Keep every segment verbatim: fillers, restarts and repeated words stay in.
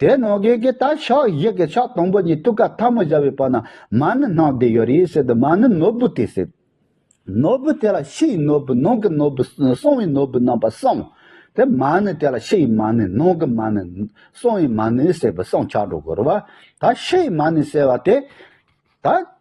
དེ་ནང་གི་གི་ད་ཕྱོགས་བཞི་གི་ཕྱོགས་དང་པོ་གཉིས་ཐུགས་ཀ་ཐལ་མོ་སྦྱར་བའི་བར་ན་མ་ཎི་སྣང་བསྡད་ཡོད་རེད་ཟེར་དུས་མ་ཎི་ནོར་བུ་དེ་ཟེར། ནོར་བུ་དེ་ལ་ཕྱིའི་ནོར་བུ་ནང་གི་ནོར་བུ་གསང་བའི་ནོར་བུ་རྣམ་པ་གསུམ། དེ་མ་ཎི་དེ་ལ་ཕྱིའི་མ་ཎི་ནང་གི་མ་ཎི་གསང་བའི་མ་ཎི་ཟེར་བ་གསུམ་ཆགས་འགྲོ་དགོས་རེད་བ། ད་ཕྱིའི་མ་ཎི་ཟེར་བ་དེ་ད།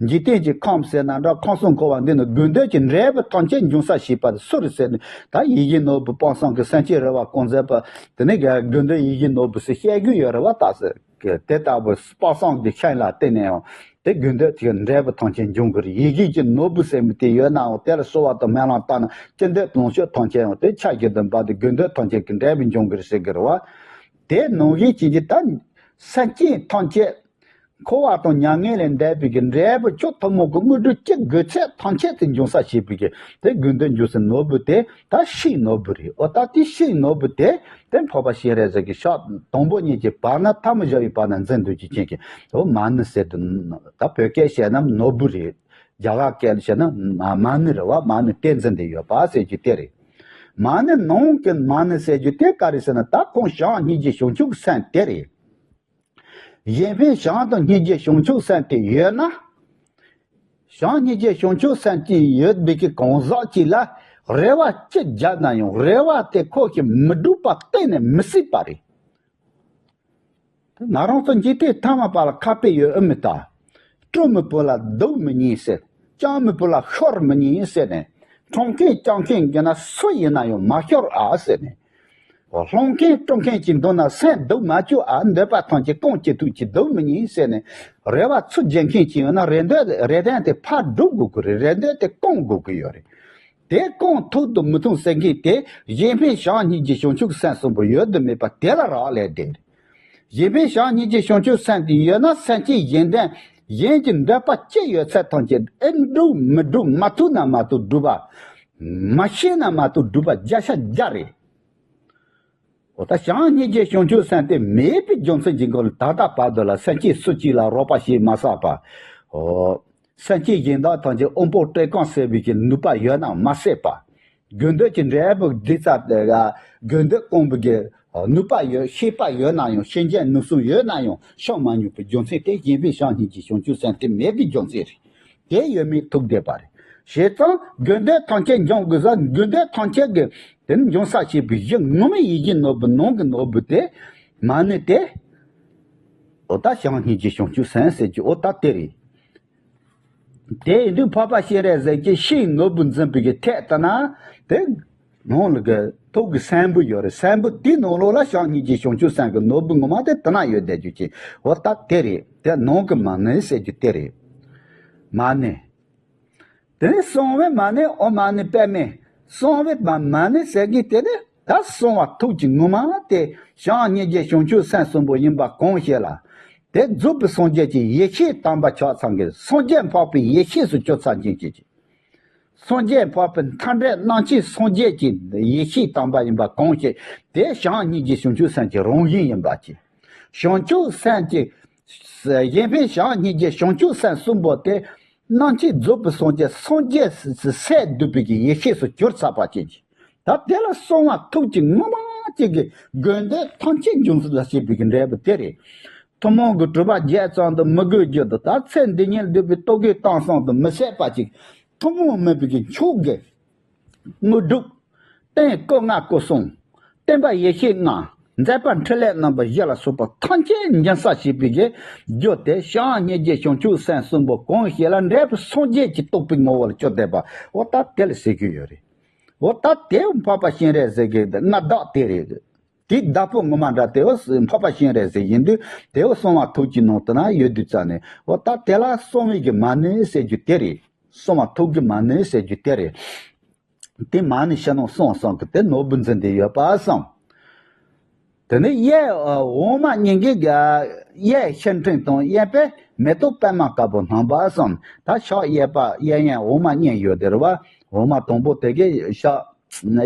འཇིག་རྟེན་གྱི་ཁམས་ཟེར་ན་འདྲ། ཁམས་གསུམ་འཁོར་བ་འདི་ནི་དགོས་འདོད་ཀྱི་འབྲས་བུ་ཐམས་ཅད་འབྱུང་ས་བྱེད་པ་དེ་སུ་རེད་ཟེར་ནས། ད་ཡིད་བཞིན་ནོར་བུ་དཔག་བསམ་གྱི་སེམས་ཅན་རེ་བ་སྐོང་མཛད་པ་དེ་ནི་དགོས་འདོད་ཡིད་བཞིན་ནོར་བུ་ཟེར་བཤད་རྒྱུ་ཡོད་རེད་བ། ད་ཟེར་གི་དེ་ལྟ་བུ་དཔག་བསམ་གྱི་ཤིང་ལ་བརྟེན་ནས་ཡང་དེ་དགོས་འདོད་ཀྱི་འབྲས་བུ་ཐམས་ཅད་འབྱུང་གི་རེད། ཡིད་བཞིན་གྱི་ནོར་བུ་ཟེར་མི་དེ་ཡོད་ནའང་དེ་ལ་གསོལ་བ་དང་སྨོན་ལམ་བཏབ་ན་ཅི་འདོད་ལོངས་སྤྱོད་ཐམས་ཅད་ཡང་དེ་ཆ་བཞག་ཏུ་འབབ་སྟེ་དགོས་འདོད་ཐམས་ཅད་ཀྱི་འབྲས་བུ་འབྱུང་གི་རེད་ཟེར་གི་རེད་བ། དེ་ནང་བཞིན་བྱས་ཀྱི་ད་སེམས་ཅན་ཐམས་ཅད། འཁོར་བ་དང་མྱ་ངན་ལས་འདས་པའི་གི་འབྲས་བུ་མཆོག་ཐུན་མོང་གི་དངོས་གྲུབ་ཅི་དགོས་ཚད་ཐམས་ཅད་དེ་འབྱུང་ས་བྱེད་པའི་གི་དེ་དགོས་འདོད་འབྱུང་སའི་ནོར་བུ་དེ་ད་ཕྱིའི་ནོར་བུ་རེད། འོ་ད་དེ་ཕྱིའི་ནོར་བུ་དེ་དེ་འཕགས་པ་སྤྱན་རས་གཟིགས་ཀྱི་ཕྱོགས་དང་པོ་གཉིས་ཀྱི་བར་ན་ཐལ་མོ་སྦྱར་བའི་བར་ན་འཛིན་འདོད་ཀྱི་རྐྱེན་གྱིས། འོ་མ་ཎི་ཟེར་དུས་ད་བོད་སྐད་བཤད་ན་ནོར་བུ་རེད། རྒྱ་གར་སྐད་བཤད་ན་མ་མ་ཎི་རེད་བ། མ་ཎི་དེ་འཛིན་བསྡད་ཡོད་པ་ཟེར་རྒྱུ་དེ་རེད། མ་ཎི་ནང་གི་མ་ཎི་ཟེར་རྒྱུ་དེ་ག་རེ་ཟེར་ན་ད་ཁོང་བྱམས་སྙིང་རྗེ་བྱང་ཆུབ་སེམས་དེ་རེད། གཞན་ཕན་བྱམས་དང་སྙིང་རྗེ་བྱང་ཆུབ་སེམས་དེ་ཡོད་ན། བྱམས་སྙིང་རྗེ་བྱང་ཆུབ་སེམས་ཅན་ཡོད་པའི་གི་གང་ཟག་ཅིག་ལ་རེ་བ་ཅི་བརྒྱབ་ན་ཡང་རེ་བ་དེ་ཁོ་ཞིག་མི་འགྲུབ་པ་གཏན་ནས་མི་སྲིད་པ་རེད། ང་རང་ཚོ་འཇིག་རྟེན་ཐ་མལ་པ་ལ་ཁ་དཔེ་ཡོད་ཨེ་མི་ལྟ། སྤྲོ་མི་པོ་ལ་སྡུག་མི་ཉན་ཟེར། སྐྱོང་མི་པོ་ལ་ཤོར་མི་ཉན་ཟེར་ནས། ཁྲོམ་མཁན་སྐྱོང་མཁན་གྱི་ན་སུ་ཡིན་ན་ཡང་མ་ཤོར་ཨ་ཟེར་ནས། སློང་མཁན་སྤྲོ་མཁན་གྱི་མདུན་ན་སེམས་སྡུག་མ་བཅུག་ཨ། འདོད་པ་ཐམས་ཅད་སྐོང་བྱེད་ཐུགས་ཀྱི་སྡུག་མི་ཉན་ཟེར་ནས། རེ་བ་ཚུར་འཇལ་མཁན་གྱི་ཡོད་ན་རེ་འདོད་རེ་ལྡན་དེ་ཕར་སྒྲུབ་དགོས་ཀྱི་རེད། རེ་འདོད་དེ་སྐོང་དགོས་ཀྱི་ཡོད་རེད། དེ་སྐོང་ཐུབ་དང་མི་ཐུབ་ཟེར་མཁན་དེ་གཞན་ཕན་བྱམས་སྙིང་རྗེ་བྱང་ཆུབ་སེམས་གསུམ་པོ་ཡོད་དུ་མེད་པ་དེ་ལ་རག་ལས་བསྡད་རེད། གཞན་ཕན་བྱམས་སྙིང་རྗེ་བྱང་ཆུབ་སེམས་དེ་ཡོད་ན་སེམས་ཅན་གཞན་ལྡན་གཞན་གྱི་འདོད་པ་ཅི་ཡོད་ཚད་ཐམས་ཅད་ཨེ་འགྲུབ་མི་འགྲུབ་མ་ཐུབ་ན་མ་ཐུབ་སྒྲུབ་པ། མ་ཤེས་ན་མ་ཐུབ་སྒྲུབ་པ་བརྒྱ་ཆ་བརྒྱ་རེད། འོ་ད་བྱམས་སྙིང་རྗེ་བྱང་ཆུབ་སེམས་དེ་མེད་པའི་རྒྱུ་མཚན་གྱི་སྒོ་ལ་ད་ལྟ་བར་དུ་ལ་སེམས་ཅན་སུ་གཅིག་ལ་རོགས་པ་བྱས་མ་བསགས་པ། འོ། སེམས་ཅན་གཞན་དག་ཐམས་ཅད་དབང་པོ་སྤྲོད་གང་སེལ་བའི་གི་ནུས་པ་ཡོད་ན་མ་ཟད་པ། དགོས་འདོད་ཀྱི་འབྲས་བུ་འདི་ཙམ་དེ་ག་དགོས་འདོད་སྐོང་བའི་གི་ནུས་པ་ཡོད་ཤེས་པ་ཡོད་ན་ཡང་ཤེས་ལྡན་ནུས་གསུམ་ཡོད་ན་ཡང་ཤོང་མ་མྱོང་པའི་རྒྱུ་མཚན་དེ་གཞན་ཕན་བྱམས་སྙིང་རྗེ་བྱང་ཆུབ་སེམས་དེ་མེད་པའི་རྒྱུ་མཚན་རེད། དེ་ཡོད་མེད་ཐུག་བསྡད་པ་རེད། བྱས་ཙང་དགོས་འདོད་ཐམས་ཅད་འབྱུང་དགོས་ས་དགོས་འདོད་ཐམས་ཅད་ཀྱི་དེ་ནི་འབྱུང་ས་བྱེད་པའི་གཞི་ངོ་མའི་ཡིད་བཞིན་ནོར་བུ་ནང་གི་ནོར་བུ་དེ་མ་ཎི་དེ། འོ་ད་བྱམས་སྙིང་རྗེ་བྱང་ཆུབ་སེམས་ཟེར་གྱི་འོ་ད་དེ་རེད། དེ་ཡིན་དུས་འཕགས་པ་སྤྱན་རས་གཟིགས་ཀྱིས་ཕྱིའི་ནོར་བུ་འཛིན་པའི་གི་ཐད་ལྟ་ན་དེ་ནང་ལ་གི་ཐུགས་ཀྱི་སྲན་བུ་ཡོད་རེད། སྲན་བུ་དེའི་ནང་ལོགས་ལ་བྱམས་སྙིང་རྗེ་བྱང་ཆུབ་སེམས་ཀྱི་ནོར་བུ་ངོ་མ་དེ་དེ་ན་ཡོད་བསྡད་རྒྱུ་ཅིག་འོ་ད་དེ་རེད། དེ་ནང་གི་མ་ཎི་ཟེར་རྒྱུ་དེ་རེད། མ་ཎི། དེ་ནས་གསང་བའི་མ་ཎི་ཨོཾ་མ་ཎི་པདྨེ། གསང་བའི་མ་མ་ཎི་ཟེར་གྱི་དེ་ནི་ད་གསང་བ་ཐུགས་ཀྱི་ངོ་མ་དེ་བྱམས་སྙིང་རྗེ་བྱང་ཆུབ་སེམས་གསུམ་པོ་ཡིན་པ་གང་ཞིག་ལ། དེ་རྫོགས་པའི་སངས་རྒྱས་ཀྱི་ཡེ་ཤེས་དམ་པ་ཆགས་ཚང་གི་སངས་རྒྱས་འཕགས་པའི་ཡེ་ཤེས་སུ་གྱུར་ཚར་མཁན་གྱི་སངས་རྒྱས་འཕགས་པའི་མཐའ་བྲལ་རྣམ་མཁྱེན་སངས་རྒྱས་ཀྱི་ཡེ་ཤེས་དམ་པ་ཡིན་པ་གང་ཞིག་དེ་བྱམས་སྙིང་རྗེ་བྱང་ཆུབ་སེམས་ཀྱི་རང་བཞིན་ཡིན་པ་ཅིག་བྱང་ཆུབ་སེམས་ཀྱི་གཞན་ཕན་བྱམས་སྙིང་རྗེ་བྱང་ཆུབ་སེམས་གསུམ་པོ་དེ་རྣམ་མཁྱེན་རྫོགས་པའི་སངས་རྒྱས་སངས་རྒྱས་སུ་སད་འདུས་པའི་གི་ཡེ་ཤེས་སུ་གྱུར་ཚར་བ་ཅན་གྱི། ད་དེ་ལ་གསང་བ་ཐུགས་ཀྱི་ངོ་མ་ཅིག་གི་དགོས་འདོད་ཐམས་ཅད་འབྱུང་ཚུལ་ལ་བྱེད་པའི་གི་འབྲས་བུ་དེ་རེད། ཐུན་མོང་གི་གྲུབ་པ་བརྒྱད་ཙམ་དུ་མི་དགོས་རྒྱུ་དང་ད་ཚེ་འདི་ཉིད་འདོད་པའི་རྟོག་གེའི་གཏམ་གསུམ་དུ་མི་ཟད་པ་ཅིག་ཐུན་མོང་མིན་པའི་གི་མཆོག་གི་དངོས་གྲུབ། རྟེན་སྐུ་ལྔ་སྐུ་གསུམ། བརྟེན་པ་ཡེ་ཤེས་ལྔ། མཛད་པ་འཕྲིན་ལས་རྣམ་པ་བཞི་ལ་སོགས་པ་ཐམས་ཅད་འབྱིན་ས་བྱེད་པའི་གི་རྒྱུ་དེ་བྱམས་སྙིང་རྗེ་བྱང་ཆུབ་སེམས་གསུམ་པོ་གང་ཞིག་ལ་འབྲས་བུ་སངས་རྒྱས་ཀྱི་རྟོགས་པའི་ངོ་བོ་ལ་གྱུར་བསྡད་པ་འོ་ད་དེ་ལ་ཟེར་གྱི་ཡོད་རེད། འོ་ད་དེ་འཕགས་པ་སྤྱན་རས་གཟིགས་ཀྱི་མངའ་བདག་དེ་རེད། དེའི་བདག་པོ་ངོ་མ་འདྲ་དེ་འོ་འཕགས་པ་སྤྱན་རས་གཟིགས་ཡིན་དུས་དེ་འོ་གསང་བ་ཐུགས་ཀྱི་ནང་དུ་ན་ཡོད་དུས་ཙ་ནས་འོ་ད་དེ་ལ་གསང་བའི་གི་མ་ཎི་ཟེར་རྒྱུ་དེ་རེད། གསང་བ་ཐུགས་ཀྱི་མ་ཎི་ཟེར་རྒྱུ་དེ་རེད། དེ་མ་ཎི་ཕྱི་ནང་གསང་གསུམ་གྱི་དེ་ནོར་བུ་འཛིན་བསྡད་ཡོད་པ་བསམ། དེ་ནས་གཡས་འོག་མ་གཉིས་ཀྱི་གཡས་ཕྱིར་འཕྲིན་དང་གཡས་པས་མེ་ཏོག་པད་མ་དཀར་པོ་སྣམས་པ་བསམ། ད་ཕྱག་གཡས་པ་གཡས་གཡོན་འོག་མ་གཉིས་ཡོད་དེ་རེད་བ། འོག་མ་དང་པོ་དེ་གི་ཕྱག་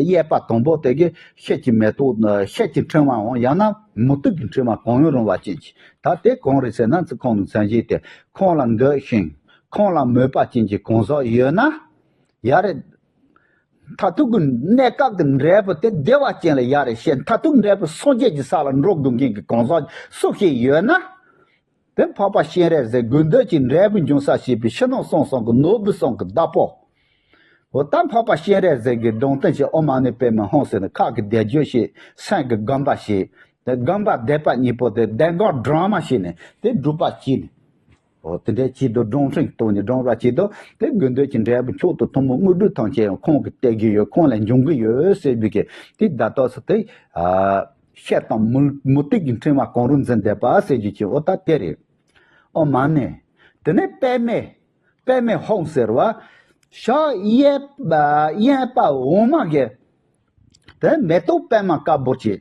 གཡས་པ་དང་པོ་དེ་གི་ཤེལ་གྱི་མེ་ཏོག་ཤེལ་གྱི་ཕྲེང་བའམ་ཡང་ན་མུ་ཏིག་གི་ཕྲེང་བ་གང་ཡང་རུང་བ་ཅན་གྱི་ད་དེ་གང་རེད་ཟེར་ན་ཚེ་ཁོང་ནས་མཚན་གཞི་དེ་ཁོང་ལ་འདོད་ཞིང་ཁོང་ལ་མོས་པ་ཅན་གྱི་གང་ཟག་ཡོད་ན་ཡ་རེད། མཐར་ཐུག་གི་གནས་སྐབས་ཀྱི་འབྲས་བུ་དེ་བདེ་བ་ཅན་ལ་ཡོད་རེད་ཞེས། མཐར་ཐུག་འབྲས་བུ་སངས་རྒྱས་ཀྱི་ས་ལ་འགྲོ་དགོས་མཁན་གྱི་གང་ཟག་སུ་ཞིག་ཡོད་ན། དེ་འཕགས་པ་སྤྱན་རས་གཟིགས་དགོས་འདོད་ཀྱི་འབྲས་བུ་འབྱུང་ས་ཞེས་པའི་ཕྱི་ནང་གསང་གསུམ་གྱི་ནོར་བུ་གསུམ་གྱི་བདག་པོ། འོ་ད་འཕགས་པ་སྤྱན་རས་གཟིགས་ཀྱི་སྒྲུང་དོན་ཞིག་ཨོཾ་མ་ཎི་པདྨེ་ཧཱུྃ་ཟེར་ནས་ཁ་གི་བཟླས་བརྗོད་ཞིག་སེམས་ཀྱི་སྒོམ་པ་ཞིག་དེ་སྒོམ་པ་བཟླས་པ་གཉིས་པོ་དེ་བཟླས་སྒོམ་སྦྲགས་མ་བྱས་ནས་དེ་སྒྲུབ་པ་བྱས་ནས། འོ་དེ་འདྲའི་ཆེད་དུ་སྒྲུང་ཕྲེང་བཏོན་ནས་སྒྲུབ་པ་བྱས་དུས་དེ་དགོས་འདོད་ཀྱི་འབྲས་བུ་མཆོག་ཏུ་ཐུན་མོང་དངོས་གྲུབ་ཐམས་ཅད་ཡང་ཁོང་གིས་སྟེར་གྱི་ཡོད། ཁོང་ལ་འབྱུང་གི་ཡོད་ཟེར་བའི་གི་དེ་བརྡ་དོན་སུ་དེ། ཨ། ཤེལ་དང་མུ་མུ་ཏིག་གི་ཕྲེང་བ་གང་རུང་འཛིན་བསྡད་པ་ཟེར་རྒྱུ་ཅིག་འོ་ད་དེ་རེད། ཨོཾ་མ་ཎི། དེ་ནས་པདྨེ། པདྨེ་ཧཱུྃ་ཟེར་བ། ཤར་གཡས་པ་གཡས་པ་འོག་མ་གི་དེ་མེ་ཏོག་པདྨ་དཀར་པོ་ཅིག་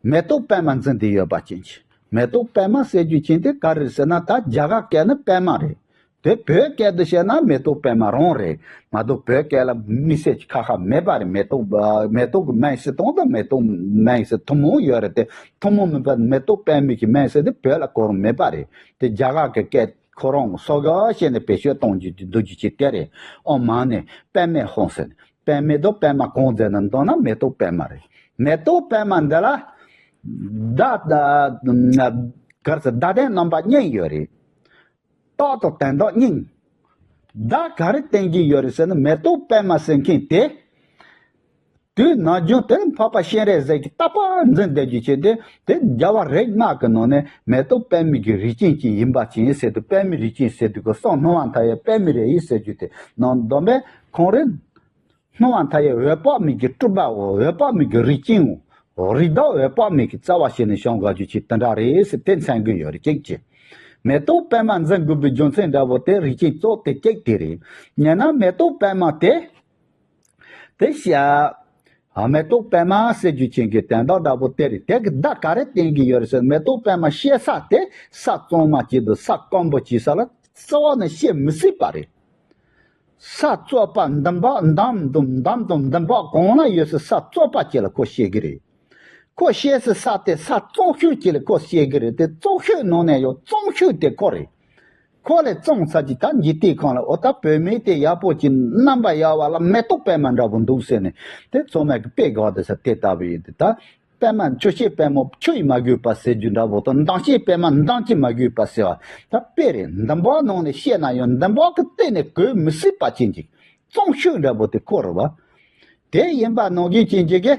མེ་ཏོག་པདྨ་འཛིན་བསྡད་ཡོད་པ་ཅན་ཅིག་མེ་ཏོག་པདྨ་ཟེར་རྒྱུ་ཅན་དེ་ག་རེ་ཟེར་ན། ད་རྒྱ་གར་སྐད་ནི་པདྨ་རེད། དེ་བོད་སྐད་དུ་བཤད་ན་མེ་ཏོག་པདྨ་རང་རེད། མ་གཏོགས་བོད་སྐད་ལ་མིང་ཚིག་ཁ་ཁ་མེད་པ་རེད། མེ་ཏོག་མེ་ཏོག་གི་མིང་ཚིག་དང་དང་མེ་ཏོག་མིང་ཚིག་ཐུན་མོང་ཡོད་རེད་དེ། ཐུན་མོང་མིན་པ་མེ་ཏོག་པདྨའི་གི་མིང་ཚིག་དེ་བོད་ལ་གོ་རིམ་མེད་པ་རེད། དེ་རྒྱ་གར་གྱི་སྐད་ཁོ་རང་སོ་ག་བྱས་ནས་བེད་སྤྱོད་གཏོང་རྒྱུ་དེ་འདུག་རྒྱུ་ཅིག་དེ་རེད། ཨོཾ་མ་ཎི་པདྨེ་ཧཱུྃ་ཟེར་ནས། པདྨེ་དང་པདྨ་གང་ཟེར་ན་མདོར་ན་མེ་ཏོག་པདྨ་རེད། མེ་ཏོག་པདྨ་འདི་ལ་བརྡ་ག་རེ་ཟེར། བརྡ་དོན་རྣམ་པ་གཉིས་ཡོད་རེད། རྟགས་དང་དོན་དག་གཉིས། བརྡ་ག་རེ་བསྟན་གྱི་ཡོད་རེད་ཟེར་ན། མེ་ཏོག་པདྨ་ཟེར་མཁན་དེ། དུས་ནམ་རྒྱུན་དེ་འཕགས་པ་སྤྱན་རས་གཟིགས་ཀྱིས་རྟག་པར་འཛིན་བསྡད་རྒྱུ་བྱས་ཏེ། དེ་རྒྱལ་བ་རིགས་ལྔ་གི་ནང་ནས་མེ་ཏོག་པདྨའི་གི་རིགས་ཅན་ཅིག་ཡིན་པ་ཅན་ཟེར་དུས། པདྨའི་རིགས་ཅན་ཟེར་དུས་ཀྱི་གསུང་སྣང་བ་མཐའ་ཡས་པདྨའི་རིགས་ཡིན་ཟེར་རྒྱུ་དེ་ནང་བསྡོམས་པས་ཁོང་རེད། སྣང་བ་མཐའ་ཡས་འོད་དཔག་མེད་ཀྱི་སྤྲུལ་པའོ། འོད་དཔག་མེད་ཀྱི་རིགས་ཅན་འོ། རིགས་བདག་འོད་དཔག་མེད་ཀྱི་རྩ་བ་བྱས་ནས་བྱུང་དགོས་རྒྱུ་ཅིག་དེ་འདྲ་རེད་ཟེར་དེ་མཚོན་གྱི་ཡོད་རེད། གཅིག་བྱས། མེ་ཏོག་པདྨ་འཛིན་དགོས་པའི་རྒྱུ་མཚན་འདྲ་བོ་དེ་རིགས་ཅན་གཙོ་དེ་གཅིག་དེ་རེད། ཡང་ན་མེ་ཏོག་པདྨ་དེ། དེ་ཤ། མེ་ཏོག་པདྨ་ཟེར་རྒྱུ་ཅན་གྱི་དོན་དག་འདྲ་བོ་དེ་རེད། དེ་གི་བརྡ་ག་རེ་བསྟན་གྱི་ཡོད་རེད་ཟེར། མེ་ཏོག་པདྨ་སྐྱེ་ས་དེ་ས་གཙང་མ་ཅིག་དང་ས་སྐམ་པོ་ཅིག་ས་ལ་རྩ་བ་ནས་སྐྱེ་མི་སྲིད་པ་རེད། ས་བཙོག་པ་འདམ་བག་འདམ་དང་འདམ་དང་འདམ་བག་གང་ན་ཡོད་སའི་ས་བཙོག་པ་ཅིག་ལ་ཁོ་སྐྱེ་གི་རེད། ཁོ་སྐྱེ་སའི་ས་དེ་ས་གཙང་ཤོས་ཅིག་ལ་ཁོ་སྐྱེ་གི་རེད་དེ། གཙང་ཤོས་ནང་ནས་ཡང་གཙང་ཤོས་དེ་ཁོ་རེད། ཁོ་ལས་གཙང་ས་ཅིག་ད་འཇིག་རྟེན་ཁམས་ལ། འོ་ད་བོད་མི་དེ་ཡག་པོ་ཅིག་རྣམ་པ་ཡག་པ་ལ་མེ་ཏོག་པདྨ་འདྲ་པོ་འདུག་ཟེར་ནས་དེ་ཚང་མས་ཀྱི་དཔེ་དགའ་བ་དེ་ས་དེ་ལྟ་བུ་ཡིན་དེ། ད་པདྨ་ཆུ་སྐྱེས་པདྨོ་ཆུ་ཡིས་མ་གོས་པ་ཟེར་རྒྱུ་འདྲ་པོ་དང་། འདམ་སྐྱེས་པདྨ་འདམ་གྱིས་མ་གོས་པ་ཟེར་བ་ད་དཔེ་རེད། འདམ་བག་ནང་ནས་སྐྱེས་ན་ཡང་འདམ་བག་གི་སྟེང་ནས་གོས་མི་སྲིད་པ་ཅན་གྱི་གཙང་ཤོས་འདྲ་པོ་དེ་ཁོ་རེད་བ། དེ་ཡིན་པ་ནང་བཞིན་ཅན་གྱི་གི་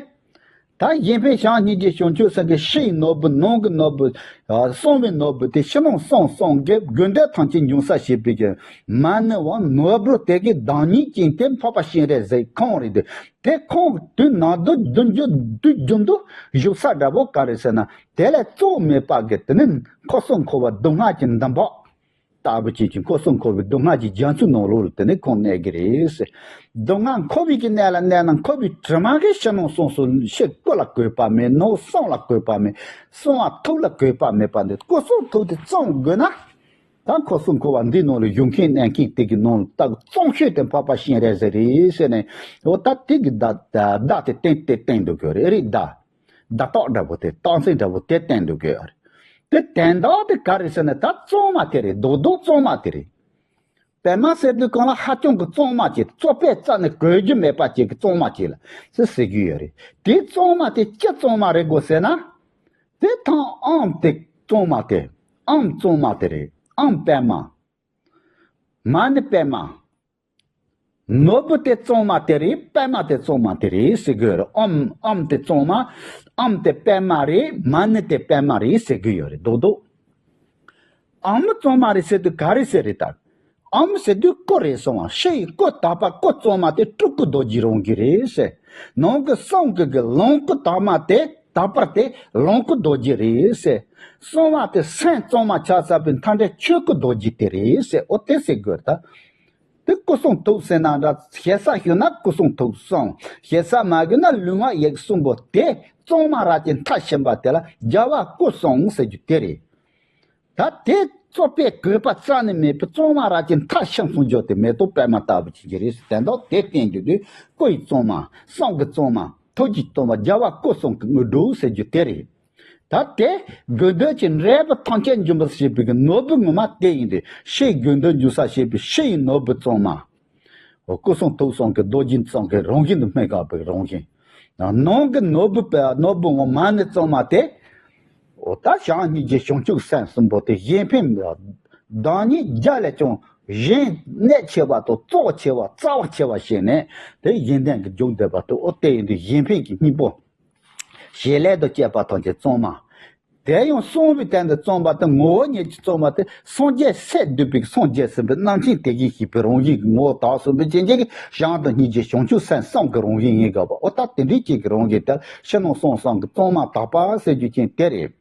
ད་གཞན་ཕན་བྱམས་སྙིང་རྗེ་བྱང་ཆུབ་སེམས་ཀྱི་ཕྱི་ཡི་ནོར་བུ་ནང་གི་ནོར་བུ། ཨ། གསང་བའི་ནོར་བུ་དེ་ཕྱི་ནང་གསང་གསུམ་གྱི་དགོས་འདོད་ཐམས་ཅད་འབྱུང་ས་བྱེད་པའི་གི་མ་ཎི་བ་ནོར་བུ་དེ་གི་བདག་ཉིད་ཅན་དེ་འཕགས་པ་སྤྱན་རས་གཟིགས་ཁོང་རེད་དེ། དེ་ཁོང་དུས་ནམ་དུ་དུས་རྒྱུན་དུ་དུས་རྒྱུན་དུ་བཞུགས་ས་འདྲ་པོ་ག་རེ་ཟེར་ན། དེ་ལས་གཙོ་མེད་པ་གི་དེ་ནི་འཁོར་གསུམ་འཁོར་བ་སྡུག་བསྔལ་གྱི་འདམ་བག་ལྟ་བུ་ཅན་གྱི་འཁོར་གསུམ་འཁོར་བའི་སྡུག་བསྔལ་གྱི་རྒྱ་མཚོའི་ནང་ལོགས་ལ་དེ་ནས་ཁོང་གནས་ཀྱི་རེད་ཟེར། སྡུག་བསྔལ་འཁོར་བའི་གི་གནས་ལ་གནས་ན་འཁོར་བའི་དྲི་མ་གིས་ཕྱི་ནང་གསང་གསུམ་ཕྱི་སྐུ་ལ་གོས་པ་མེད། ནང་གསང་ལ་གོས་པ་མེད། གསང་བ་ཐུགས་ལ་གོས་པ་མེད་པ་འདི་སྐུ་གསུང་ཐུགས་དེ་གཙང་དགོས་ན། ད་འཁོར་གསུམ་འཁོར་བ་འདིའི་ནང་ལ་བཞུགས་མཁན་གནས་མཁན་དེ་གི་ནང་ལ་ད་གཙང་ཤོས་དེ་འཕགས་པ་སྤྱན་རས་གཟིགས་རེད་ཟེར་ནས། འོ་ད་དེ་གི་བརྡ་བརྡ་དེ་བསྟན་དེ་བསྟན་འདུག་གི་རེད། རེད་ད། བརྡ་རྟགས་འདྲ་པོ་དེ་རྟགས་མཚན་འདྲ་པོ་དེ་བསྟན་འདུག་གི་ཡོད་རེད། དེ་དོན་དག་དེ་ག་རེ་ཟེར་ན་ད་གཙང་མ་དེ་རེད། རྡོག་རྡོག་གཙང་མ་དེ་རེད། པདྨ་ཟེར་དུས་གང་ལ་ཧ་ཅང་གི་གཙང་མ་ཅིག་བཙོག་པས་རྩ་ནས་གོས་རྒྱུ་མེད་པ་ཅིག་གི་གཙང་མ་ཅིག་ལ་ཟེར་ཟེར་རྒྱུ་ཡོད་རེད། དེ་གཙང་མ་དེ་ཅི་གཙང་མ་རེད་དགོས་ཟེར་ན། དེ་ཐང་ཨོཾ་དེ་གཙང་མ་དེ། ཨོཾ་གཙང་མ་དེ་རེད། ཨོཾ་པདྨ། མ་ཎི་པདྨ། ནོར་བུ་དེ་གཙང་མ་དེ་རེད། པདྨ་དེ་གཙང་མ་དེ་རེད་ཟེར་གི་ཡོད་རེད། ཨོཾ་ཨོཾ་དེ་གཙང་མ། ཨོཾ་དེ་པདྨ་རེད། མ་ཎི་དེ་པདྨ་རེད་ཟེར་གི་ཡོད་རེད། རྡོག་རྡོག་ཨོཾ་གཙང་མ་རེད་ཟེར་དུས་ག་རེ་ཟེར་རེད་ད། ཨོཾ་ཟེར་དུས་སྐུ་རེད་གསུངས་པ། ཕྱི་ཡི་སྐུ་དག་པ་སྐུ་གཙང་མ་དེ་སྤྲུལ་སྐུ་རྡོ་རྗེ་རང་གི་རེད་ཟེར། ནང་གི་གསང་གི་གི་ལོངས་སྐུ་དག་མ་དེ་དག་པར་དེ་ལོངས་སྐུ་རྡོ་རྗེ་རེད་ཟེར། གསང་བ་དེ་སེམས་གཙང་མ་ཆགས་ཚར་བའི་མཐའ་འབྲས་ཆོས་སྐུ་རྡོ་རྗེ་དེ་རེད་ཟེར། འོ་དེ་ཟེར་དགོས་ད། དེ་སྐུ་གསུང་ཐུགས་ཟེར་ན་འདྲ། ཞེ་ས་ཞུ་ན་སྐུ་གསུང་ཐུགས་གསུང་། ཞེ་ས་མ་ཞུ་ན་ལུས་ངག་ཡིད་གསུམ་པོ་དེ་གཙང་མ་ར་ཅན་མཐར་ཕྱིན་པ་དེ་ལ་རྒྱལ་བ་སྐུ་གསུང་ཟེར་རྒྱུ་དེ་རེད། ད་དེ་བཙོག་པས་གོས་པ་རྩ་ནས་མེད་པའི་གཙང་མ་ར་ཅན་མཐར་ཕྱིན་གསུང་རྒྱུ་དེ་མེ་ཏོག་པདྨ་ལྟ་བུ་ཅིག་གི་རེད་ཟེར། དོན་དག་དེ་བསྟན་རྒྱུ་དེ་སྐུ་ཡི་གཙང་མ། གསང་གི་གཙང་མ། ཐུགས་ཀྱི་གཙང་མ། རྒྱལ་བ་སྐུ་གསུང་གི་དངོས་གྲུབ་ཟེར་རྒྱུ་དེ་རེད། ད་དེ་དགོས་འདོད་ཀྱི་འབྲས་བུ་ཐམས་ཅད་འབྱུང་བར་བྱེད་པའི་གི་ནོར་བུ་ངོ་མ་དེ་ཡིན་ཏེ། ཕྱིའི་དགོས་འདོད་འབྱུང་ས་བྱེད་པའི་ཕྱི་ཡི་ནོར་བུ་གཙང་མ། སྐུ་གསུང་ཐུགས་གསུམ་གྱི་རྡོ་རྗེ་གསུམ་གྱི་རང་བཞིན་དུ་སྨིན་དགོས་པའི་རང་བཞིན། ནང་གི་ནོར་བུ་པའི་ནོར་བུ་ངོ་མ་ནི་གཙང་མ་དེ། འོ་ད་བྱམས་སྙིང་རྗེ་བྱང་ཆུབ་སེམས་གསུམ་པོ་དེ་གཞན་ཕན་བདག་ཉིད་རྒྱ་ལས་ཀྱང་གཞན་གནད་ཆེ་བ་དང་གཙོ་ཆེ་བ་རྩ་བ་ཆེ་བ་བྱས་ནས་དེ་གཞན་དོན་གྱི་སྦྱོང་བསྡད་པ་དེ། འོ་དེ་ཡིན་དུས་གཞན་ཕན་གྱི་སྙིང་པོ། བྱེད་ལས་དང་བཅས་པ་ཐམས་ཅད་གཙང་མ། དེ་ཡང་གསང་བའི་སྟེང་དུ་གཙང་མ་དེ་ངོ་བོ་ཉིད་ཀྱི་གཙང་མ་དེ་སངས་རྒྱས་སས་བསྡུས་པའི་སངས་རྒྱས་ཟིན་པའི་རྣམ་མཁྱེན་དེ་བཞིན་གཤེགས་པའི་རང་བཞིན་གྱི་ངོ་བོ་དག་གསུམ་པའི་ཅན་གྱི་བྱམས་དང་སྙིང་རྗེ་བྱང་ཆུབ་སེམས་གསུམ་གྱི་རང་བཞིན་ཡིན་དགོས་པ། འོ་ད་དེ་འདྲའི་ཅིག་གི་རང་བཞིན་དེ་ཕྱི་ནང་གསང་གསུམ་གྱི་གཙང་མ་དག་པ་ཟེར་རྒྱུ་ཅན་དེ་རེད།